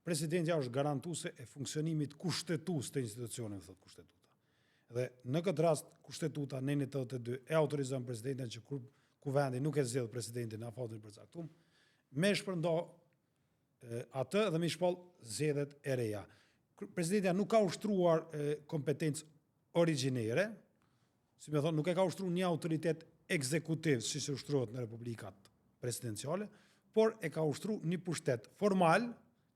Presidentja është garantuese e funksionimit kushtetues të institucioneve, thotë kushtetuta. Dhe në këtë rast kushtetuta neni 82 e autorizon presidentin që kur kuvendi nuk e zgjedh presidentin në afatin e përcaktuar, me shpërnda atë dhe me i shpall zgjedhjet e reja. Presidentja nuk ka ushtruar kompetencë origjinere, si me thonë, nuk e ka ushtruar një autoritet ekzekutiv, si se ushtrohet në republikat presidenciale, por e ka ushtruar një pushtet formal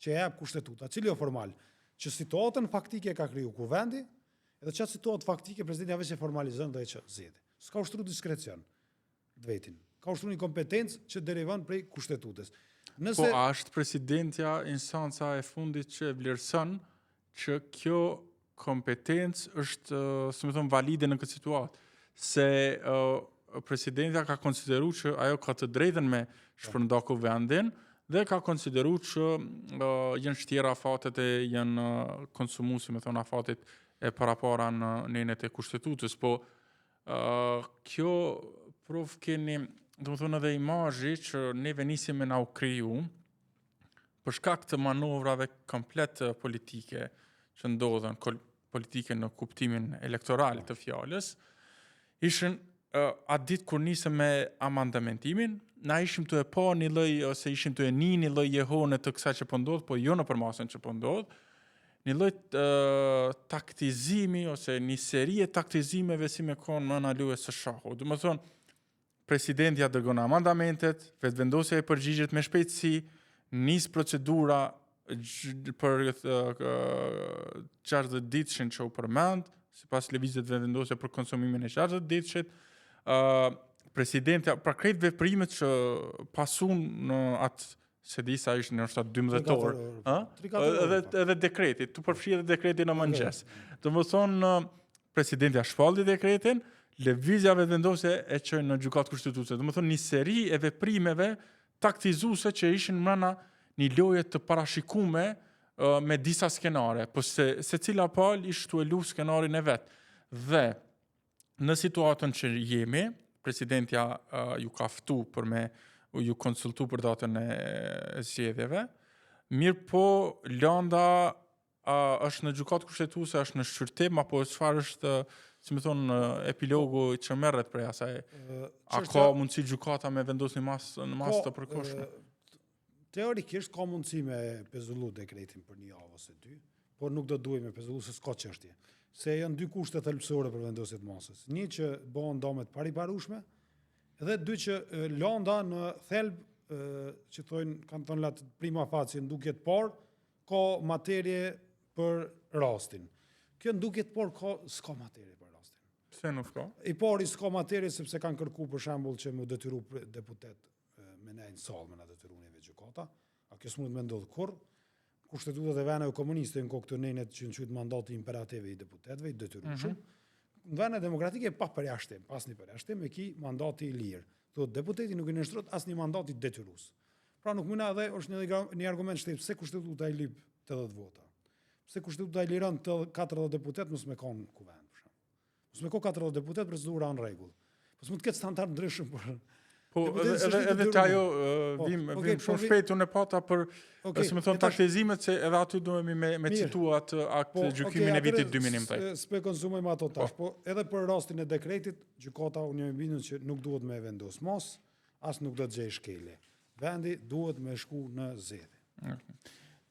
që e jep kushtetuta. Cili o formal? Që situatën faktike e ka kriju kuvendi, edhe qatë situatë faktike presidentja veç e formalizon dhe e çon zgjedhje. S'ka ushtru diskrecion. të vetin. Ka ushtru një kompetencë që derivon prej kushtetutës. Nëse... Po, a është presidentja instanca e fundit që e vlerëson që kjo kompetencë është, si me thonë, valide në këtë situatë? Se uh, presidentja ka konsideru që ajo ka të drejtën me shpërnda kuvendin dhe ka konsideru që uh, janë shtjerë afatet e janë uh, konsumu, si me thonë, afatet e parapara në nenet e kushtetutës, po Kjo provë keni, domethonë edhe imazhi që neve nisi me na u kriju, për shkak të manovrave komplet politike që ndodhën, politike në kuptimin elektoral të fjalës, ishin uh, atë ditë kur nisëm me amandamentimin, na ishim tu e pa një lloj ose ishim tu e ni një lloj jehone të kësaj që po ndodh, po jo në përmasën që po ndodh, një lloj taktizimi ose një seri e taktizimeve si me konë mrena lojës së shahut. Domethonë, presidentja dërgon amandamentet, Vetëvendosja i përgjigjet me shpejtësi, nis procedura për 60 ditëshin që u përmend, sipas lëvizjes Vetëvendosje për konsumimin e 60 ditëshit, uh, presidentja, pra krejt veprimet që pasun në atë s'e di sa ishte ndoshta 12 orë, ë? Edhe po. edhe dekreti, tu përfshi edhe dekretin në mëngjes. Domethonë presidentja shpalli dekretin, lëvizja Vetëvendosje e çoi në gjykatë kushtetuese. Domethonë një seri e veprimeve taktizuese që ishin mrena një loje të parashikume me disa skenare, po se secila palë ishte tu e lu skenarin e vet. Dhe në situatën që jemi, presidentja uh, ju ka ftu për me ju konsultu për datën e, e zgjedhjeve, mirëpo landa uh, është në gjykatë kushtetuese, është në shqyrtim, apo çfarë është, si me thonë, epilogu që merret prej asaj? A ka mundësi gjykata me vendos një masë, në masë të përkohshme? Teorikisht ka mundësi me pezullu dekretin për një javë ose dy, por nuk do duhej me pezullu se s'ka çështje. Se janë dy kushte thelbësore për vendosje të masës. Një që bëhen dame të pariparueshme dhe dy që landa në thelb që thonë kanë thonë lat prima facie në dukje të parë ka materie për rastin. Kjo në dukje të parë ka s'ka materie për rastin. Pse nuk ka? I pari s'ka materie sepse kanë kërku për shembull që me u detyru deputet me nejt në sallë me na detyru neve gjykata, a kjo s'mundet me ndodhë kurrë, kushtetutat e veneve komuniste në këto nenet që në qujtë mandati imperativ i deputetëve, i detyrueshëm, mm -hmm. në vene demokratike pa përjashtim, pa asnjë përjashtim, e ki mandati i lirë. Thotë, deputeti nuk i nënshtrohet asnjë mandati detyrues. Pra nuk mund edhe është një, një argument shtesë, pse kushtetuta i lyp 80 vota? Pse kushtetuta i liron 40 deputet mos me kanë kuvend, për shembull. Mos me kon 40 deputet procedura në rregull. Po s'mund të ketë standard ndryshëm për Po, edhe edhe edhe te ajo po, vim okay, vim shumë po, shpejt unë e pata për okay, si me thon taktizimet se edhe aty duhemi me me citu atë akt po, gjykimin okay, e vitit 2011. S'po konsumojmë ato tash, po. po edhe për rastin e dekretit, gjykata unë jam i bindur që nuk duhet me vendos masë, as nuk do të gjejë shkelje. Vendi duhet me shku në zgjedhje.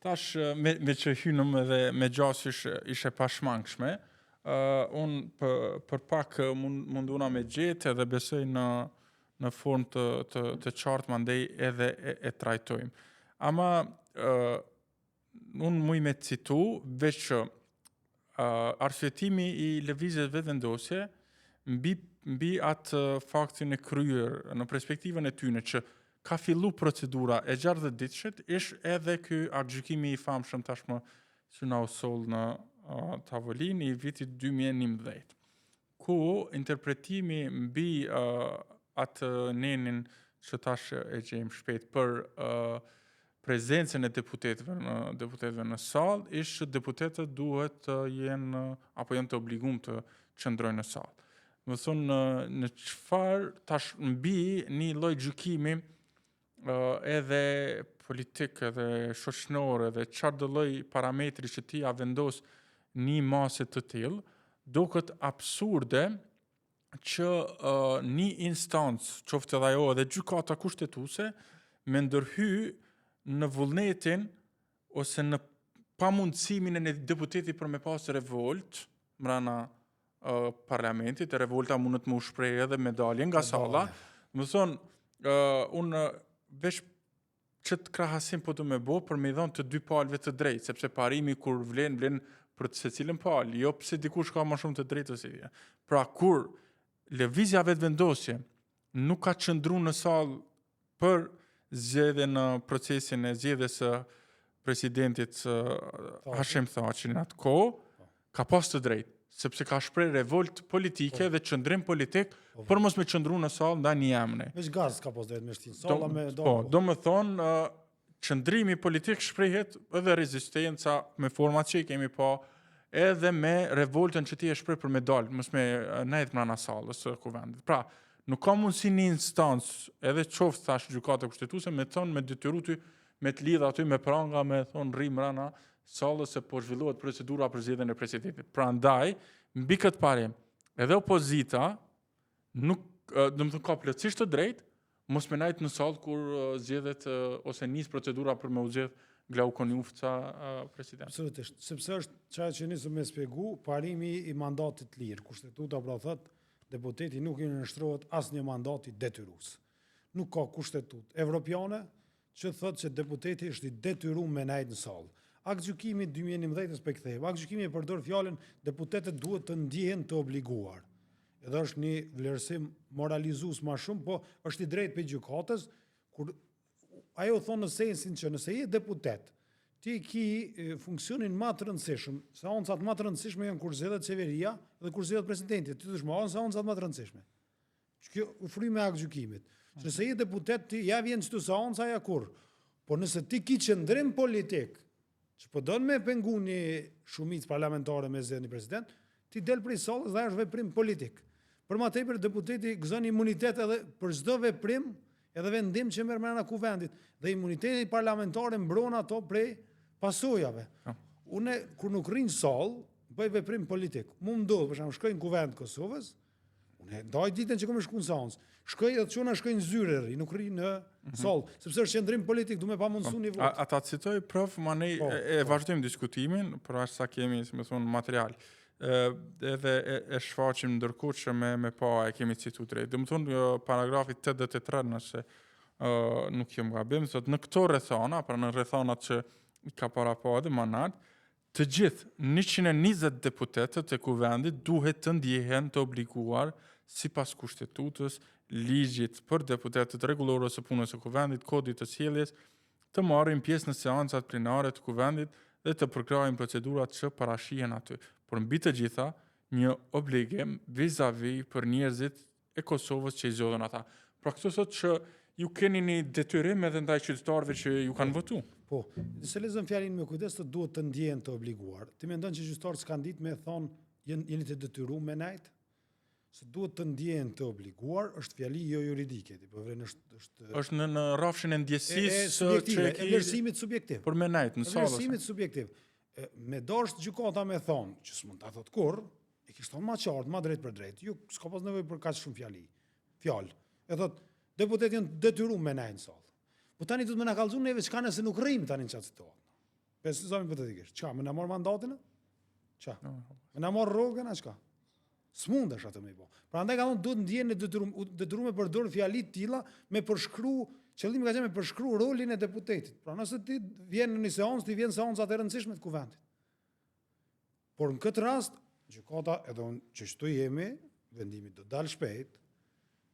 Tash, me, me që hynëm edhe me gjasë ish, ish e pashmangshme, uh, unë për, për pak mund, munduna me gjetë edhe besoj në, në formë të, të, të qartë mandej edhe e, e trajtojmë. Ama, uh, unë muj me citu, veç që uh, arsyetimi i lëvizjes Vetëvendosje mbi mbi atë faktin e kryer në perspektivën e tyne që ka fillu procedura e 60 ditëshit, ish edhe ky aktgjykimi i famshëm tashmë që na u soll në uh, tavolinë i vitit 2011, ku interpretimi mbi uh, atë nenin që tash e gjejmë shpejt për uh, prezencën e deputetëve në deputetëve në sallë, ish që deputetët duhet të jenë apo janë të obliguar të qëndrojnë në sallë. Domethonë në, në çfarë tash mbi një lloj gjykimi uh, edhe politik edhe shoqënor edhe çfarëdo lloj parametri që ti ja vendos një mase të tillë, duket absurde që uh, një instancë, qoftë edhe ajo edhe gjykata kushtetuese, me ndërhy në vullnetin ose në pamundësimin e një deputeti për me pas revolt mrena uh, parlamentit, e revolta mundet me u shpreh edhe me dalje nga salla. Domethonë, uh, unë veç qët krahasim po du me bo për me i dhonë të dy palëve të drejtë, sepse parimi kur vlen, vlen për të secilën palë, jo pse dikush ka më shumë të drejtë ose jo. Pra kur lëvizja Vetëvendosje nuk ka qëndru në sallë për zgjedhje në procesin e zgjedhjes së presidentit Hashim Thaçi në atë kohë, po. ka pas të drejtë, sepse ka shpreh revolt politike po. dhe qëndrim politik po, për mos me qëndru në sallë ndaj një emri. Veç gaz ka pas drejtë me shti n'salla me do. Po, domethonë qëndrimi politik shprehet edhe rezistenca me format që i kemi pa edhe me revoltën që ti e shpreh për me dalë, mos me nejt mrena sallës së kuvendit. Pra, nuk ka mundësi një instancë, edhe qoftë thash gjykata kushtetuese, me thonë me detyru ty me të lidh aty me pranga, me thonë rri mrena sallës se po zhvillohet procedura për zgjedhjen e presidentit. Prandaj, mbi këtë parim, edhe opozita nuk, domethonë ka plotësisht të drejtë, mos me najt në sallë kur zgjedhet ose nis procedura për me u zgjedh Glauk Konjufca president. Absolutisht, sepse është qajo që nisëm me spjegu, parimi i mandatit të lirë. Kushtetuta pra thot, deputeti nuk i nënshtrohet asnjë mandati detyrues. Nuk ka kushtetutë evropiane që thotë që deputeti është i detyruar me nejt në sallë. Aktgjykimi 2011-ës po i kthehem. Aktgjykimi e përdor fjalën deputetët duhet të ndjehen të obliguar. Edhe është një vlerësim moralizues ma shumë, po është i drejtë prej gjykatës kur ajo thonë në sensin që nëse je deputet, ti ki funksionin ma të rëndësishëm, seancat ma të rëndësishme janë kur zgjedhet qeveria dhe kur zgjedhet presidenti, ti duhesh me ardh në seancat ma të rëndësishme. Kjo fryma e aktgjykimit. Nëse je deputet ti ja vjen qëtu seanca ja kur. Po nëse ti ki qëndrim politik, që po don me pengu një shumicë parlamentare me zgjedh një president, ti del prej sallës dhe është veprim politik. Për ma tepër deputeti gëzon imunitet edhe për çdo veprim edhe vendim që merr mrena kuvendit dhe imuniteti parlamentar e mbron ato prej pasojave. Po. Unë kur nuk rri në sallë, bëj veprim politik. Mu më ndodh, për shembull, shkoj në kuvend të Kosovës, Unë e ndaj ditën që kom me shku në seancë. Shkoj edhe çuna shkoj në zyrë rri, nuk rri në mm -hmm. sallë, sepse është qëndrim politik, du me pamundësu po, një votë. A, a ta citoj prof, manej po, e, e po. vazhdojmë diskutimin, për aq sa kemi, si me thonë, material. E, edhe e, e shfaqim ndërkohë që me, me pa e kemi citu drejt. Domethonë, paragrafi 83 nëse uh, nuk jam gabim, thot, në këto rrethana, pra në rrethanat që i ka parapa edhe ma nalt, Të gjithë 120 deputetët e Kuvendit duhet të ndjehen të obliguar sipas Kushtetutës, Ligjit për deputetët, Rregullores së Punës së Kuvendit, Kodit të Sjelljes, të marrin pjesë në seancat plenare të Kuvendit dhe të përkrahin procedurat që parashihen aty, por mbi të gjitha, një obligim vizavi për njerëzit e Kosovës që i zgjodhën ata. Pra këtu thotë që ju keni një detyrim edhe ndaj qytetarëve që ju kanë votu. Po, nëse lexon fjalinë me kujdes të duhet të ndjehen të obliguar. Ti mendon që gjyqtarët s'kanë ditë me thonë jeni të detyruar me nejt? Se duhet të ndjehen të obliguar, është fjali jo juridike, ti po vren është është është në në rrafshin e ndjesisë e, subjektive, e vlerësimit subjektiv. Për me nejt në sallë. Vlerësimit subjektiv. E, me dasht gjykata me thonë, që s'mund ta thot kurr, E kish thonë ma qartë, ma drejt për drejt. Ju s'ka pas nevojë për kaq shumë fjali. Fjalë. E thot, deputetët janë detyruar me nejt në sallë. Po tani duhet me na kallzu neve çka nëse nuk rrim tani në çat situatë. Po si zami hipotetikisht. Çka, me na marr mandatin? Çka? Me na marr rrogën a çka? S'mundesh atë me i bo. Prandaj ka thonë duhet ndjehen të detyrum, detyrum me përdor fjali të tilla me përshkru, qëllimi ka qenë me përshkru rolin e deputetit. Pra nëse ti vjen në një seancë, ti vjen në seancat e rëndësishme të kuvendit. Por në këtë rast, gjykata edhe unë që qëtu jemi, vendimi do dalë shpejt,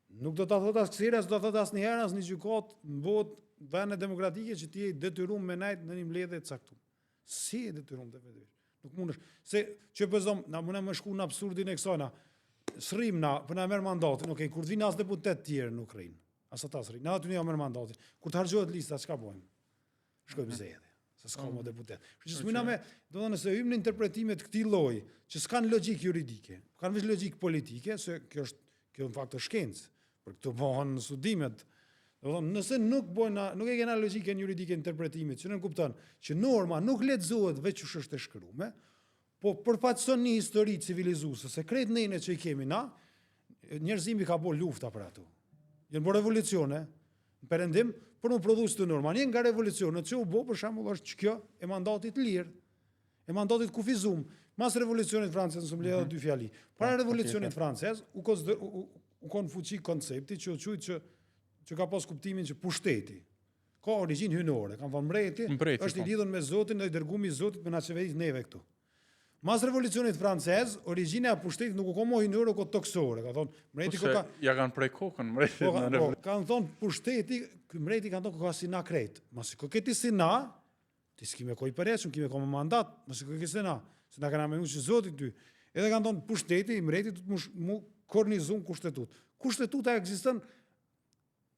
Nuk do ta thotë as kësira, s'do ta thotë asnjëherë asnjë gjykatë në botë vende demokratike që ti je i detyruar me nejt në një mbledhje të caktuar. Si e detyruar definitivisht? Nuk mundesh. Se që po zom, na mundem me shku në absurdin e kësaj na. S'rrim na, po na merr mandatin. Okej, kur të vinë as deputet tjerë nuk rrin. As ata s'rrin. Na aty ne ja merr mandatin. Kur të harxhohet lista, çka bëjmë? Shkojmë mhm. zgjedhje se s'ka më deputet. Kështu që s'mujna me, do të thonë nëse hyjmë në interpretime të këtij lloji, që s'kanë logjikë juridike, kanë veç logjikë politike, se kjo është kjo në fakt është shkencë, për këto bëhen studimet. Do të thonë nëse nuk bojna, nuk e kena logjikën juridike interpretimit, që nënkupton që norma nuk lexohet veç qysh është e shkrume, po përfaqëson një histori civilizuese, se krejt nenet që i kemi na, njerëzimi ka bo lufta për ato. Janë bo revolucione në perëndim për me prodhu këto norma. Një nga revolucionet që u bo për shembull është që kjo e mandatit lirë, e mandatit kufizum. Mas revolucionit francez, nëse më lejon mm -hmm. dy fjali. Para po, revolucionit francez u kon u, u kon fuqi koncepti që u quajt që që ka pas kuptimin që pushteti ka origjinë hyjnore, kanë thënë mbreti, mbreti është i po. lidhur me Zotin dhe i dërgumi i Zotit me na qeveris neve këtu. Mas revolucionit francez, origjina e pushtetit nuk u kon mo hyjnore, u kon tokësore. Ka thonë, mbreti po ka... Ja kanë prej kokën, mbreti. Po, po, kanë thonë, pushteti, mbreti kanë thonë, ka si na krejt. Masi koke ti si na, ti s'ki me kon i përjetshëm, ki me kon me mandat, masi koke si na, se na kena menu që Zoti ty. Edhe kanë thonë, pushteti i mbretit do të mu kornizu n'kushtetutë. Kushtetuta ekziston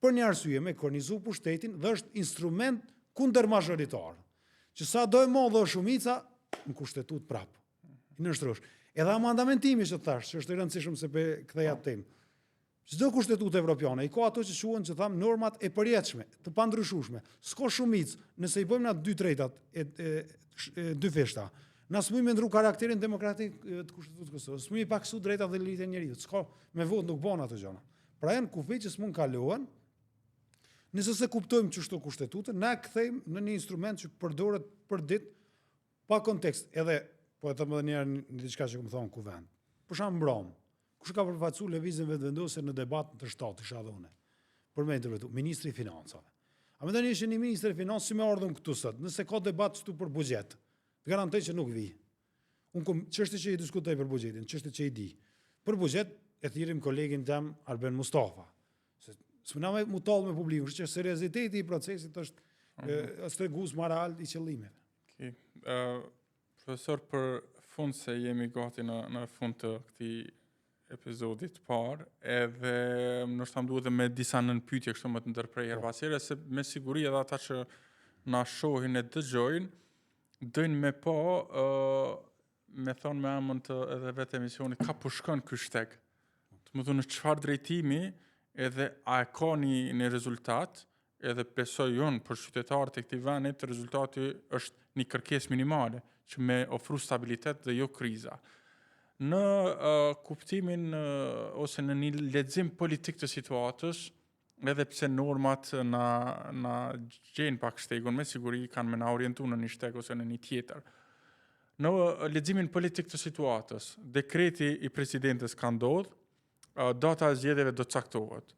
Për një arsye, me kornizu pushtetin dhe është instrument kundërmazhoritar. Që sa do e madhe është shumica, në kushtetutë prapë. I nënshtrohesh. Edhe amandamentimi që thash, që është i rëndësishëm se pe kthej atë temë. Çdo kushtetutë evropiane i ka ato që quhen që tham normat e përjetshme, të pandryshueshme. S'ka shumicë, nëse i bëjmë na dy tretat e, e, e dyfishta. Na s'mujmë me ndru karakterin demokratik të kushtetutës së Kosovës, s'mujmë i paksu drejtat dhe liritë e njeriut. S'ka me votë nuk bën ato gjëra. Pra janë kufij që s'mund kalohen, nëse s'e kuptojmë qështu kushtetutën, na e kthejmë në një instrument që përdoret për ditë pa kontekst, edhe po e them edhe një herë një diçka që kam thonë në kuvend. Për shembull mbram, kush ka përfaqësu Lëvizjen Vetëvendosje në debat në të shtatë, isha edhe unë, për me interpretu, Ministri i Financave. A mendoni që një ministër i Financave si me ardhur këtu sot, nëse ka debat këtu për buxhet, të garantoj që nuk vi. Unë kom çështje që i diskutoj për buxhetin, çështje që i di. Për buxhet e thirrim kolegin tem Arben Mustafa. Se s'muna me mu tall me publikun, kështu që serioziteti i procesit është mm -hmm. është tregues më real i qëllimeve. Okej. Okay. Uh, profesor për fund se jemi gati në në fund të këtij epizodit të parë, edhe ndoshta më duhet edhe me disa nënpyetje kështu me të ndërprej herë po. pas here, se me siguri edhe ata që na shohin e dëgjojnë, dojnë me pa, uh, me thonë me emën të edhe vetë emisionit, ka po shkon ky shteg. Domethonë në çfarë drejtimi, edhe a e ka një, një rezultat, edhe besoj unë për qytetarët e këtij vendit, rezultati është një kërkesë minimale, që me ofru stabilitet dhe jo kriza. Në uh, kuptimin uh, ose në një lexim politik të situatës, edhe pse normat na na gjejnë pak shtegun, me siguri kanë me na orientu në një shteg ose në një tjetër. Në leximin politik të situatës, dekreti i presidentes ka ndodhë, data e zgjedhjeve do të caktohet.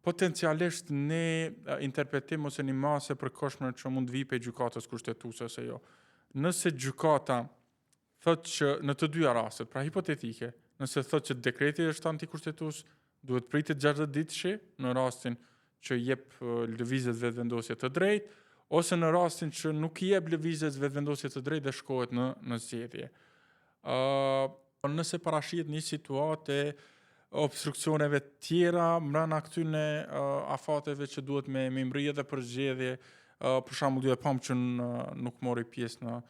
Potencialisht një interpretim ose një masë e përkohshme që mund të vijë prej gjykatës kushtetuese ose jo. Nëse gjykata thotë që në të dyja rastet, pra hipotetike, nëse thotë që dekreti është antikushtetues, duhet pritet 60 ditëshi në rastin që jep lëvizjes vetëvendosje të drejtë, ose në rastin që nuk i jep lëvizjes vetëvendosje të drejtë dhe shkohet në në zgjedhje. Ë uh, nëse parashihet një situatë e obstruksioneve tjera mbrana këtyne uh, afateve që duhet me me mbrri edhe për zgjedhje, uh, për shembull ju e pamë që në, nuk mori pjesë në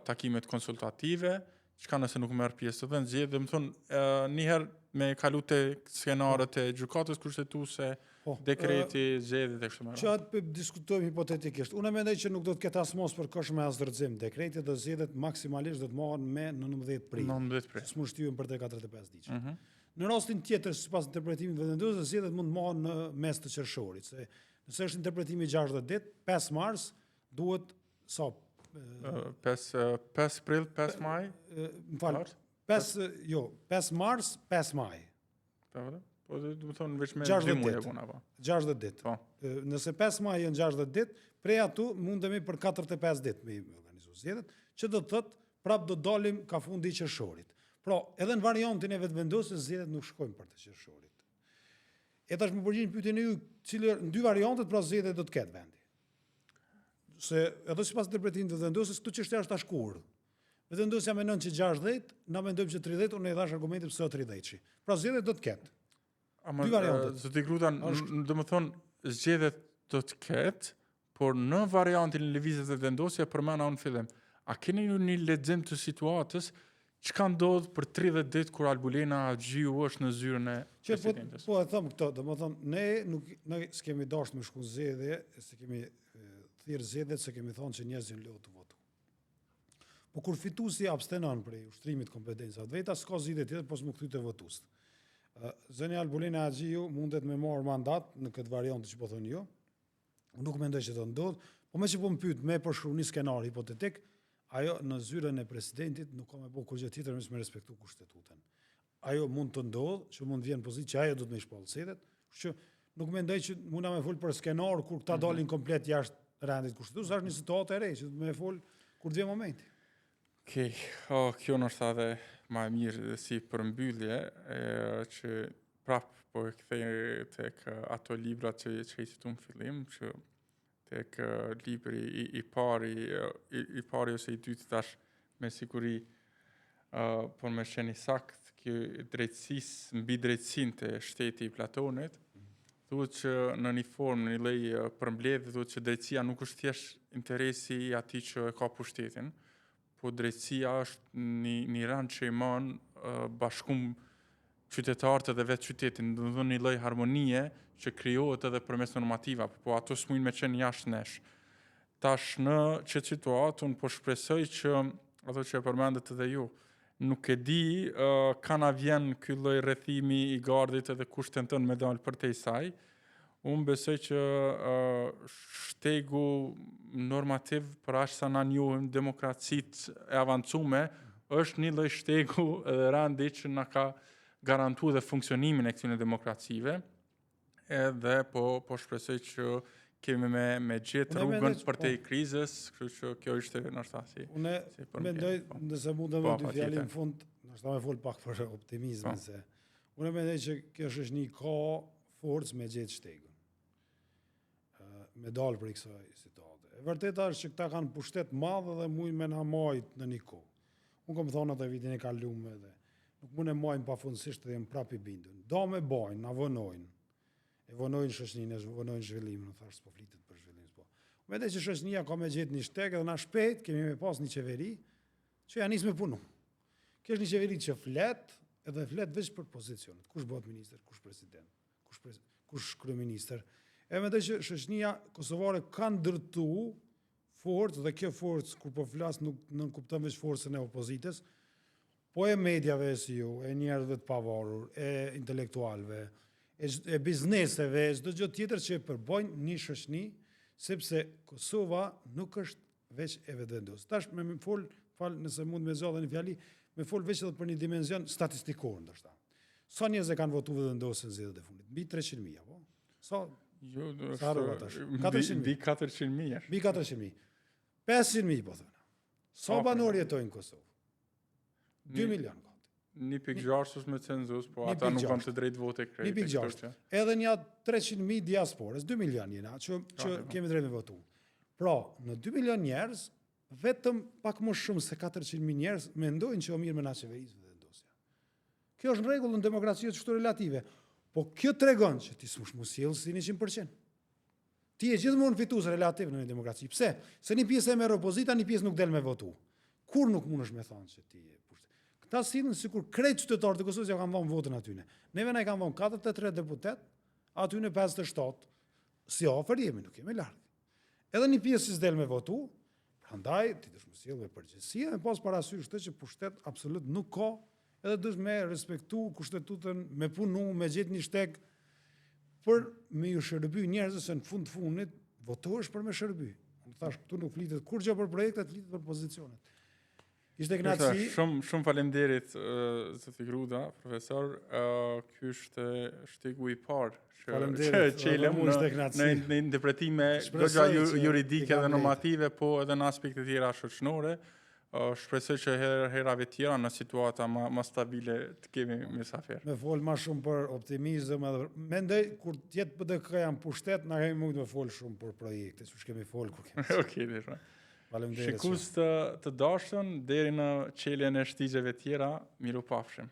takimet konsultative, çka nëse nuk merr pjesë edhe në zgjedhje, domethonë një herë me kalu te skenarët e gjykatës kushtetuese, po, dekreti, zgjedhjet e kështu me radhë. Që atë po diskutojmë hipotetikisht. Unë mendoj që nuk do të ketë as masë përkohshme as rrëzim. Dekreti dhe zgjedhjet maksimalisht do të mbahen me 19 prill. 19 prill. S'mund shtyhen përtej 45 ditë. Mm -hmm. Në rastin tjetër, sipas interpretimit Vetëvendosjes, zgjedhjet mund të mbahen në mes të qershorit. Se nëse është interpretimi 60 ditë, 5 mars duhet sa 5 5 prill, 5 maj. Më fal. 5 jo, 5 mars, 5 maj. Po, po, po domethonë veç me 2 muaj e puna po. 60 ditë. Po. Nëse 5 maj janë 60 ditë, prej aty mundemi për 45 ditë me organizu zgjedhjet, që do të thotë prap do dalim ka fundi i qershorit. Pra, edhe në variantin e vetëvendosjes zgjedhjet nuk shkojnë përtej qershorit. E tash me përgjigj pyetjen e ju, cili në dy variantet pra zgjedhje do të ketë vendi. Se edhe sipas interpretimit të Vetëvendosjes, këtu çështja është tash kur. Vetëvendosja mendon që 60, na mendojmë që 30, unë e dhash argumentin pse 30-shi. Pra zgjedhje do të ketë. Ama, dy variantet. Zoti Gruda, domethënë, zgjedhjet do të ketë, por në variantin e Lëvizjes Vetëvendosje përmena unë fillim. A keni ju një lexim të situatës çka ndodh për 30 ditë kur Albulena Haxhiu është në zyrën e po, presidentes? Po e them këto, domethënë ne nuk ne s'kemi dashur me shku zgjedhje, se kemi thirrë zgjedhjet se kemi thonë që njerëzit janë lodhë tu votu. Po kur fituesi abstenon prej ushtrimit kompetencave të veta, s'ka zgjidhje tjetër pos m'u kthy te votuesit. Zonja Albulena Haxhiu mundet me marrë mandat në këtë variant që po thoni ju. Unë nuk mendoj që do ndodh, po meqë po më pyet me përshkru një skenar hipotetik, ajo në zyrën e presidentit nuk ka me bo kurgjë tjetër veç me respektu kushtetutën. Ajo mund të ndodh, që mund të vjen pozitë që ajo do të me shpall zgjedhjet, kështu që nuk mendoj që mund me fol për skenar kur këta mm -hmm. dalin komplet jashtë rendit kushtetues, është një situatë e re që do me fol kur të vjen momenti. Okej, okay. oh, kjo ndoshta edhe ma e mirë si përmbyllje, e, që prap po e kthej tek ato librat që, që i citum në fillim, që tek libri i, i pari, i, i pari ose i dyti tash me siguri uh, por me qenë i sakt, kjo drejtësisë, mbi drejtësinë te shteti i Platonit, thuhet që në një formë, në një lloj përmbledhje, thuhet që drejtësia nuk është thjesht interesi i atij që e ka pushtetin, po drejtësia është një, një rend që i man uh, bashkum qytetarët edhe vetë qytetin, domethënë një lloj harmonie që krijohet edhe përmes normativa, po ato s'mujnë me qenë jashtë nesh. Tash në qëtë situatë, unë po shpresoj që, ato që e përmendët edhe ju, nuk e di uh, ka na vjen ky lloj rrethimi i gardhit edhe kush tenton me dalë përtej saj, Unë besoj që uh, shtegu normativ për aq sa na njohim demokracitë e avancume, është një lloj shtegu edhe rendi që na ka garantu dhe funksionimin e këtyre demokracive, edhe po, po shpresoj që kemi me, me gjetë rrugën përtej po. krizës, kështu që kjo ishte ndoshta si. Unë si mendoj, po. nëse mundem me po, dy fjali në fund, ndoshta me fol pak për optimizmin po. se unë mendoj që kjo shoqni ka forcë me gjetë shtegun. Me dalë prej kësaj situate. E vërteta është që këta kanë pushtet madh dhe mujnë me na majt në një kohë. Unë kom thonë atë vitin e kalume edhe. Nuk mund e majnë pafundësisht dhe jem prapë i bindun. Do me bajnë, na vonojnë. E vonojnë shoqninë, e vonojnë zhvillimin, unë thashë s'po flitet për zhvillim, s'po. Mendoj që shoqnia ka me gjetë një shteg edhe na shpejt kemi me pas një qeveri që ja nis me punu. Kjo është një qeveri që flet, edhe flet veç për pozicionet. Kush bëhet ministër, kush president, kush pres, kush kryeministër. E mendoj që shoqënia kosovare ka ndërtu forcë dhe kjo forcë kur po flas nuk nënkupton veç forcën e opozitës, po e mediave si ju, e njerëzve të pavarur, e intelektualëve, e, e bizneseve, e çdo gjë tjetër që e përbëjnë një shoqëni, sepse Kosova nuk është veç e Vetëvendosjes. Tash me më fol, fal nëse mund me zgjat një fjali, me fol veç edhe për një dimension statistikor ndoshta. Sa njerëz e kanë votuar Vetëvendosjen në zgjedhjet e fundit? Mbi 300.000 apo? Sa Jo, do sa rroga tash? 400.000. Mbi 400.000. Mbi 400.000. 500.000 po thonë. Sa banorë jetojnë në Kosovë? 2 milion gati. 1.6 është me cenzus, po ata nuk kanë të drejtë vote krejt. 1.6. Edhe një 300.000 diasporës, 2 milion jena, që, që kemi drejtë me votu. Pra, në 2 milion njerëz, vetëm pak më shumë se 400.000 njerëz mendojnë që o mirë me na qeverisë Vetëvendosja. Kjo është në rregull në demokraci është kështu relative. Po kjo tregon që ti s'mush mu sjell si 100%. Ti je gjithmonë fitues relativ në një demokraci. Pse? Se një pjesë e merr opozita, një pjesë nuk del me votu. Kur nuk mundesh me thonë që ti je pushtet. Këta sillen sikur krejt qytetarët e Kosovës ja kanë dhënë votën atyne. Neve na i kanë dhënë 43 deputet, atyne 57. Si afër jemi, nuk jemi larg. Edhe një pjesë që s'del me votu, prandaj ti duhesh me sjell me përgjegjësi dhe me pas parasysh këtë që pushtet absolut nuk ka, edhe duhesh me respektu kushtetutën, me punu, me gjetë një shteg për me ju shërby njerëzve se në fund të fundit votohesh për me shërby. Unë thash këtu nuk flitet kurrgjë për projektet, flitet për pozicionet. Ishte kënaqësi. Shumë shumë faleminderit uh, zoti Gruda, profesor. Uh, ky është shtegu i parë që që çelëm në, në, në interpretime goxha juridike dhe normative, po edhe në aspekte tjera shoqërore. Shpresoj që her, herave tjera në situata ma, ma stabile të kemi mysafir. Me fol ma shumë për optimizëm edhe mendoj kur të jetë PDK-ja në pushtet na kemi mujt me fol shumë për projekte, siç kemi fol kur kemi. Okej, okay, Faleminderit. Shikues të, të dashtun deri në çeljen e shtigjeve tjera, mirupafshim.